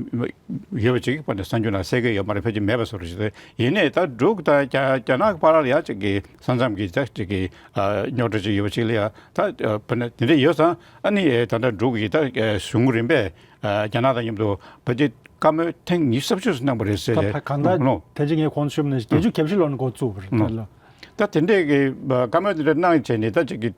ཡོད་པ་ཅིག་བོད་ས་འགྱུར་ནང་གསལ་གྱི་ཡོད་མ་རེད། ཕལ་ཆེར་མེད་པ་བཟོ་འདྲ་ཞིག་རེད། ཡིན་ནའི་ད་འབྲུག་དང་རྒྱ་རྒྱ་ནག་གི་བར་ལ་ཡང་ཅིག་གི་ས་མཚམས་ཀྱི་ད་ཅིག་གི། ཨ། རྙོག་དྲ་ཅིག་ཡོད་པ་ཅིག་ལ་ཡང་ད། ཨ། བོད་ནས་དེ་འདྲ་ཡོད་ཙང་། ཨ་ནི་ད་ལྟ་འབྲུག་གི་ད་གཞུང་རིམ་པས། ཨ། རྒྱ་ནག་དང་མཉམ་དུ་ཕལ་ཆེར་བཀའ་མོལ་ཐེངས་ཉི་ཤུ་རྩ་བཞི་ཙམ་གནང་བ་རེད་ཟེར་ད་ཏེ། གང་ལྟར་ལོ། དེ་ཅིག་ངས་གོང་དུ་ཞུས་པ་ནང་བཞིན་བརྒྱད་ཅུ་གྱ་བཞི་ལོ་ནས་འགོ་བཙུགས་པ་རེད། ཨ། ད་ལོ། ད་དེ་འདྲས་ཀྱི་བཀའ་མོལ་དེ་འདྲ་གནང་བྱས་ནས། ད་ཅིག་གི་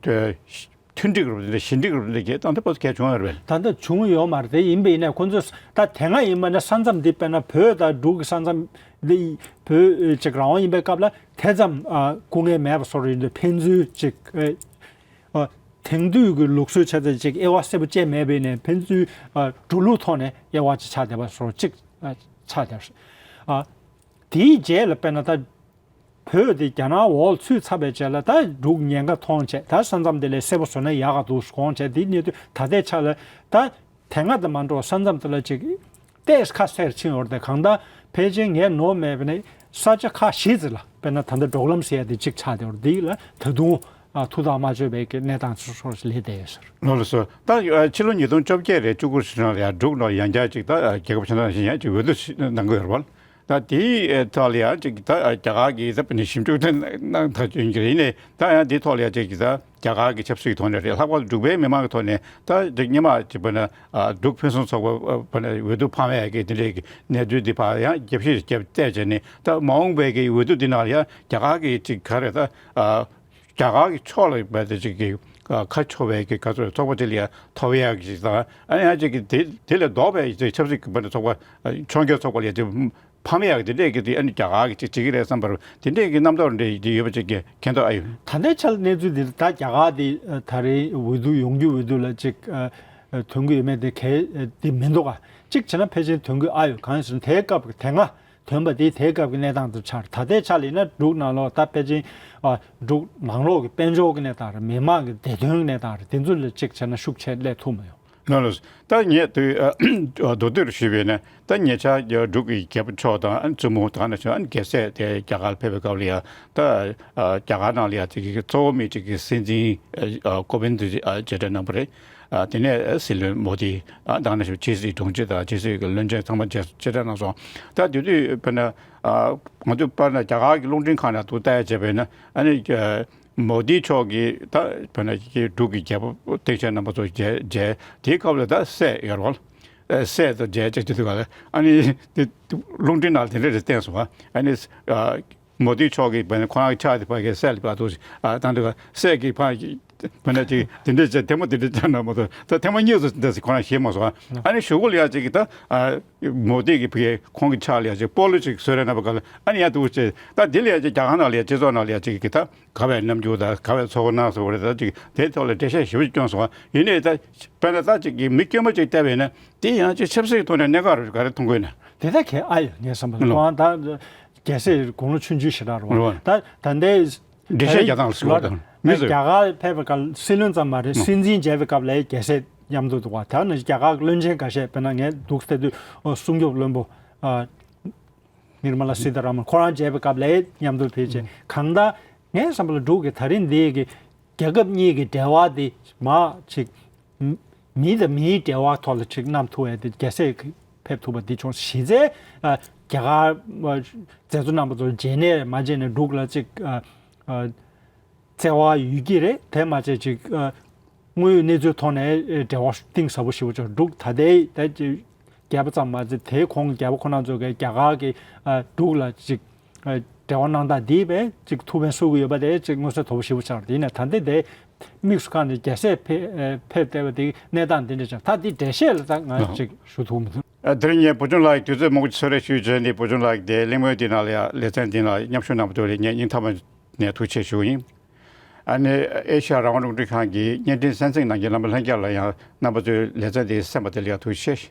མཐུན་འགྲིག་རུ་དེ་འདྲ་ཞི་འགྲིག་རུ་དེ་འདྲ་གྱི་ད་ལྟ་བར་དུ་གལ་བྱུང་ཡོད་རེད། ད་ལྟ་བྱུང་ཡོད་མ་རེད། དེ་ཡིན་པ་ཡིན་ན་ཁོང་ཚོས་ད་དེ་སྔ་ཡིན་པ་ན་ས་མཚམས་འདི་དཔེར་ན་བོད་དང་འབྲུག་གི་ས་མཚམས་འདི་བོད་ཅིག་རང་དབང་ཡིན་པའི་སྐབས་ལ་དེ་ཙམ། ཨ། སྐུ་ངལ་མེད་པ་བཟོ་འདྲ་ཡིན་དུས། ཕན་ཚུན་ཅིག་ཨ། དེང་དུས་ཀྱི་ལུགས་སྲོལ་ཆ་ཚང་ཅིག་དབྱེ་བ་གསལ་པོ་བཅད་མེད་པ་ཡིན་ནའི། ཕན་ཚུན། ཨ། འགྲོ་ལུགས་ཐོག་ནས་དབྱེ་བ་ཅིག་ཆགས་བསྡད་པ་བཟོ་འདྲ་ཅིག་ཨ། ཆགས་བསྡད། ཨ། དེའི་རྗེས་ལ་དཔེར་ན་ད་བོད་དེ་རྒྱ་ནག་འོག་ཚུད་ཚར་བའི་རྗེས་ལ། ད་འབྲུག་ཉེན་ཁ་མཐོང་བྱས། ད་ས་མཚམས་དེ་ལས་གསལ་པོ་བཟོ་ན་ཡག་ག་འདུག་དགོངས་བྱས། དེའི་གནད་དོན་ད་ལྟའི་ཆ་ལ་ད་དེ་སྔ་དང་མ་འདྲ་བ་ས་མཚམས་དེ་ལ་ཅིག་ཏོག་ཙམ་ཁ་གསལ་ཕྱིན་ཡོད་རེད། དེ་གང་ལྟར་ཕལ་ཆེར་ངས་ནོར་མེད་པ་ནི་ས་ཆ་ཁག་བཞི་ཙམ་ལ། དཔེར་ན་ད་ལྟ་འབྲོག་ལམ་ཟེར་ཡ་དེ་གཅིག་ཆགས་བསྡད་ཡོད་རེད། འདི་ལ་ད་དུང་། ཨ། ཐུགས་ཐག་མ་ཆོད་པའི་གི་གནས་སྟངས་ཚོ་སོགས་ལས་བསྡད་ཡོད་ཟེར། ལགས་སོ། ད་ཕྱི་ལོ་ཉིས་སྟོང་བཅོ་བརྒྱད་རེད། བཅུ་དགུ་ཞེ་གྲངས་ལ་ཡང་འབྲུག་ནང་ཡང་བསྐྱར་ཅིག་ད་རྒྱལ་ཁབ་ཕྱི་ནང་བཞིན་ཡང་ཅིག་འོས་བསྡུ་ཞིག་གནང་གི་ཡོད་རེད་པ། ད་དེའི་ཐོག་ལ་ཡང་ཅིག་ད་རྒྱ་གར་གྱིས་ད་ཞིབ་འཇུག་དེ་གནང་ཐག་གཅོད་ཡིན་གྱི་རེད། ཡིན་ནའི་ད་ཡང་དེའི་ཐོག་ལ་ཡང་ཅིག་ད་རྒྱ་གར་གྱི་ཆབ་སྲིད་ཀྱི་ཐོག་ནས་རེད། ལྷག་པར་དུ་འབྲུག་པའི་མི་མང་གི་ཐོག་ནས་ད་ཅིག་སྔོན་མ་ཅིག་བྱས་ན། ཨ། འབྲུག་ཕུན་སུམ་ཚོགས་པ་བྱས་ན་འོས་བསྡུ་ཕམ་ཡག་གི་དེ་འདྲའི་གི་གནས་ཚུལ་འདི་ཕར་ཡང་རྒྱབ་བཤིག་རྒྱབ་བལྟས་བྱས་ནས། ད་མ་འོངས་པའི་གི་འོས་བསྡུ་འདི་ནང་ལ་ཡང་རྒྱ་གར་གྱི་ཅིག་ག་རེ་ད། ཨ། རྒྱ་གར་གྱི་ཕྱོགས་ལ་བས་ཏེ་ཅིག་གི། ཨ། ཁ་ཕྱོགས་པའི་གི་ག་ཚོད་ཚོགས་པ་ཅིག་ལ་ཡང་ཐོབ་ཡག་གི་ཅིག་དང་། ཨ་ནི་ཡང་ཅིག་གི་དེ་དེ་ལས་ལྡོག་པའི་ཅིག་ཆབ་སྲིད་ཀྱི་བར་དུ་ཚོགས་པ། ཨ། ཕྱོགས་འགལ་ཚོགས་པ་ལ་ཡང་ཅིག་ཕམ་ཡག་གི་དེ་འདྲས་ཀྱི་དེ། ཨ་ནི་རྒྱ་གར་གྱིས་ཅིག་བྱེད་ཀྱི་རེད་བསམ་པར། དེ་འདྲས་ཀྱི་རྣམ་རྟོག་འདྲ་ཅིག་ཡོད་པ་ཅིག་གི་མཁྱེན་རྟོགས་ཨ་ཡོད། ད་ལྟའི་ཆར་གནས་ཚུལ་འདི་ད་རྒྱ་གར་དེ། ཨ། ད་རེས་འོས་བསྡུ་ཡོང་རྒྱུ་འོས་བསྡུ་ལ་ཅིག་ཨ། ཨ། དོན་གྱི་ཡོད་མེད་དེ་གལ་དེ་མི་འདུག་ག་ཅིག་བྱས་ན་ཕལ་ཆེར་དོན་གྱི་ཨ་ཡོད། གང་ཡིན་ཟེར་ན་དེའི་སྐབས་ཀྱི་དེ་སྔ། དོན་པ་དེ་དེའི་སྐབས་ཀྱི་གནས་སྟངས་དེ་ཆགས་རེད། ད་ལྟའི་ཆ་ལ་ཡིན་ན་འབྲུག་ནང་ལོགས་ད་ཕལ་ཆེར། ཨ། འབྲུག་ནང་ལོགས་ཀྱི་དཔལ་འབྱོར་གྱི་གནས་སྟངས་རེད། མི་མང་གི་བདེ་དོན་གྱི་གནས་སྟངས་རེད། དེ་ཚོ་ལ་གཅིག་བྱས་ན་ཤུགས་ཆེ་སླེབས་ཐུབ་མ་ཡོང་། ལགས་ལགས། ད་ངས་དུས། ཨ། མདོར་བསྡུས་རུ་ཞུས་པས་ན། ད་ཉེ་ཆར་འབྲུག་གི་རྒྱལ་པོ་མཆོག་དང་། ཨ། བཙུན་མོ་དང་ནས་བྱུང་། ཨ། རྒྱལ་སྲས་དེ་རྒྱ་གར་ལ་ཕེབས་པའི་སྐབས་ལ་ཡང་ད། ཨ། རྒྱ་གར་ནང་ལ་ཡང་ཅིག་གི་གཙོ་བོ་མི་གཅིག་གི་སྲིད་འཛིན། ཨ། ཨ། ཀོ་བིན་དུ། ཨ། མཇལ་འཕྲད་གནང་བ་རེད། ཨ། དེ་ནས་སྲིད་བློན་མོ་དི། ཨ། དང་ནས་ཕྱིས་སུ་དྲུང་ཆེ་དང་ཕྱིས་སུ་གི་བློན་ཆེན་ཚང་མ་མཇལ་མཇལ་འཕྲད་གནང་སོང་། ད་དེ་དུས་དཔེར་ན། ཨ། ང་ཚོ་དཔེར་ན་རྒྱ་གར་གྱི་རླུང་འཕྲིན་ཁང་ནས་ཐུག་ལྟ་ཡ་བྱས་པས་ན། ཨ་ནི་མོ་དི་མཆོག་གིས་ད་དཔེར་ན་འབྲུག་གི་རྒྱལ་པོ་སྟེང་ཆེན་རྣམ་པ་ཚོ་མཇལ་མཇལ། དེའི་སྐབས་ལ་ད་སྲས་ཡོད་རེད་པ། ཨ། སྲས་དང་མཇལ་ཅིག་དེ་དུས་ག་ལ། ཨ་ནི་དེ་རླུང་འཕྲིན་ནང་དེ་འདྲ་རེ་བསྟན་སོང་། ཨ་ནི། ཨ། མོ་དི་མཆོག་གིས་དཔེར་ན་ཁོ་རང་གི་ཕྱག་དེ་ཕ་གིའི་སྲས་ལ་ཕར་འདུག་ཨ། བཏང་དུས་སྲས་ཀྱིས་ཕར་དཔེར་ན་ཅིག་དེ་འདྲ་བྱས། ཐལ་མོ་དེ་འདྲ་བྱས་གནང་མ་གཏོགས། ད་ཐལ་མོ་གཉིས་སུ་འདི་འདྲ་ཞིག་ཁོ་རང་བཞེས་མ་སོང་། ཨ་ནི་གཞུག་གུ་ལ་ཡ་ཅིག་གིས་ད། ཨ། མོ་དི་གིས་ཕ་གིའི་ཁོང་གི་ཕྱག་ལ་ཡ་ཅིག་སྤོ་ལོ་ཅིག་བཟོས་རེ་གནང་བ་ག་ལ། ཨ་ནི་ཡ་འདུག་བྱས། ད་འདི་ལ་ཡ་ཅིག་རྒྱ་གར་ནང་ལ་ཡ་སྤྱི་ཚོགས་ནང་ལ་ཡ་ཅིག་གིས་ད་དགའ་བའི་རྣམ་འགྱུར་དང་དགའ་བའི་ཚོར་སྣང་སོགས་རེད། ད་ཅིག་དེའི་ཐོག་ལ་འགྲེལ་བཤད་ཞེ་པོ་ཅིག་བསྐྱོན་སོང་། ཡིན་ནའི་ད་དཔེར་ན་ད་ཅིག་གིས་མི་དཀྱུས་མ་ཅིག་བལྟས་པས་ན། དེ་ཡང་ཅིག་ཆབ་སྲིད་ཐོག་ནས་གནད་འགག་རེད། ག་རེ་མཐོང་གི་ཡོད་ན། དེ་ད་གལ་ཨ་ཡོད། ངའི་བསམ་པར་ལོ། ཁོང་ད་རྒྱལ་སྲས་དགུང་ལོ་ཆུང་ཆུང་ཞེ་དྲག་རེད་པ། ལོ། ད་ད་ལྟའི་འགྲེལ་བཤད་རྒྱག་སྟངས་ལ་གཟིགས་པ་དང་། མི་ཚོས། རྒྱ་གར་ཕེབས་པའི་སྐབས་སྲིད་བློན་ཙམ་མ་རེད། ལོ། སྲིད་འཛིན་མཇལ་བའི་སྐབས་ལ་རྒྱལ་སྲས་མཉམ་དུ་འདུག་པ། ད་ནི་རྒྱ་གར་གྱི་བློན་ཆེན་འགའ་ཤས། དཔེར་ན་ངས་འདུག་བལྟས་དུས། ཨོ། སྲུང་སྐྱོབ་བློན་པོ། ཨ། ནིར་མ་ལ་སི་ཏཱ་ར་མན་ཁོ་རང་མཇལ་བའི་སྐབས་ལ་མཉམ་དུ་ཕེབས་བྱས། ཨ། གང་ལྟར་ངའི་བསམ་པ་ལ་འབྲུག་གི་ད་རིང་འདི་གི་རྒྱལ་ཁབ་གཉིས་ཀྱི་འབྲེལ་བ་འདི་མར་ཅིག་མི་དང་མིའི་འབྲེལ་བ་ཐོག་ལ་ཅིག་བསྣམས་ཐུབ་པ་དེ། རྒྱལ་སྲས་ཕེབས་ཐུབ་པ་འདི་བྱུང་། གཞི་རྩའི། ཨ། རྒྱ་གར། ཨ། མཛད་གཙོ་རྣམ་པ་ཚོ་མཇལ་ནས་མ་མཇལ་ནས་འབྲུག་ལ་ཅིག་ཨ། ཨ། བརྩེ་བ་ཡོད་ཀྱི་རེད། དེ་མ་ཚད་ཅིག་ཨ། དངོས་ཡོད་གནས་ཚུལ་ཐོག་ནས། ཨ། འབྲེལ་བ་གཏིང་ཟབ་པོ་ཞེ་པོ་ཅིག་འབྲུག་ད་ལྟའི་ད་ཅིག་རྒྱལ་པོ་ཙམ་མ་ཟད། དེའི་གོང་གི་རྒྱལ་པོ་ཁོ་རང་ཚོ་གིས་རྒྱ་གར་གྱི། ཨ། འབྲུག་ལ་ཅིག་ཨ། འབྲེལ་བ་གནང་སྟངས་འདིས་དཔེ་ཅིག་ཐུགས་ཕན་གསོས་ཀྱི་ཡོད་པ་དེ་ཅིག་མངོན་གསལ་དོད་པོ་ཞེ་པོ་ཆགས་རེད། ཡིན་ནའི་ད་ལྟ་དེ་དམིགས་སུ་བཀར་ནས་རྒྱལ་སྲས་ཕེ། ཨ། ཕེབས་བསྡད་པ་དེ་གནས་སྟངས་འདི་འདྲ་ཆགས། ད་འདི་འགྲེལ་བཤད་ལ་ད་ང་ཅིག་ཞུ་ཐུབ་མི་ཐུབ། ཨ། དེ་རིང་ངས་བུ་ཆུང་ལགས་ཀྱི་དུས་ཚོད་མང་པོ་ཅིག་གསོལ་རས་ཞུས་བྱས་ནས། བུ་ཆུང་ལགས་ཀྱི་དེ་གླེང་མོལ་འདི་ནང་ལ་ཡང་ལེ་ཚན་འདི་ནང་ལ་ཡང་མཉམ་ཞུགས་གནང་བ་དེ་ལ་ངས་སྙིང་ཐག་པ་ ནས་ཐུགས་རྗེ་ཆེ་ཞུ་གི་ཡིན། ཨ་ནི་ཨེ་ཤ་ཡ་རང་དབང་རླུང་འཕྲིན་ཁང་གི་བརྙན་འཕྲིན་གསན་གཟིགས་གནང་མཁན་རྣམ་པ་ལྷན་རྒྱས་ལ་ཡང་རྣམ་པ་ཚོའི་ལེ་ཚན་འདི་གསན་པ་དེ་ལ་ཡང་ཐུགས་རྗེ་ཆེ།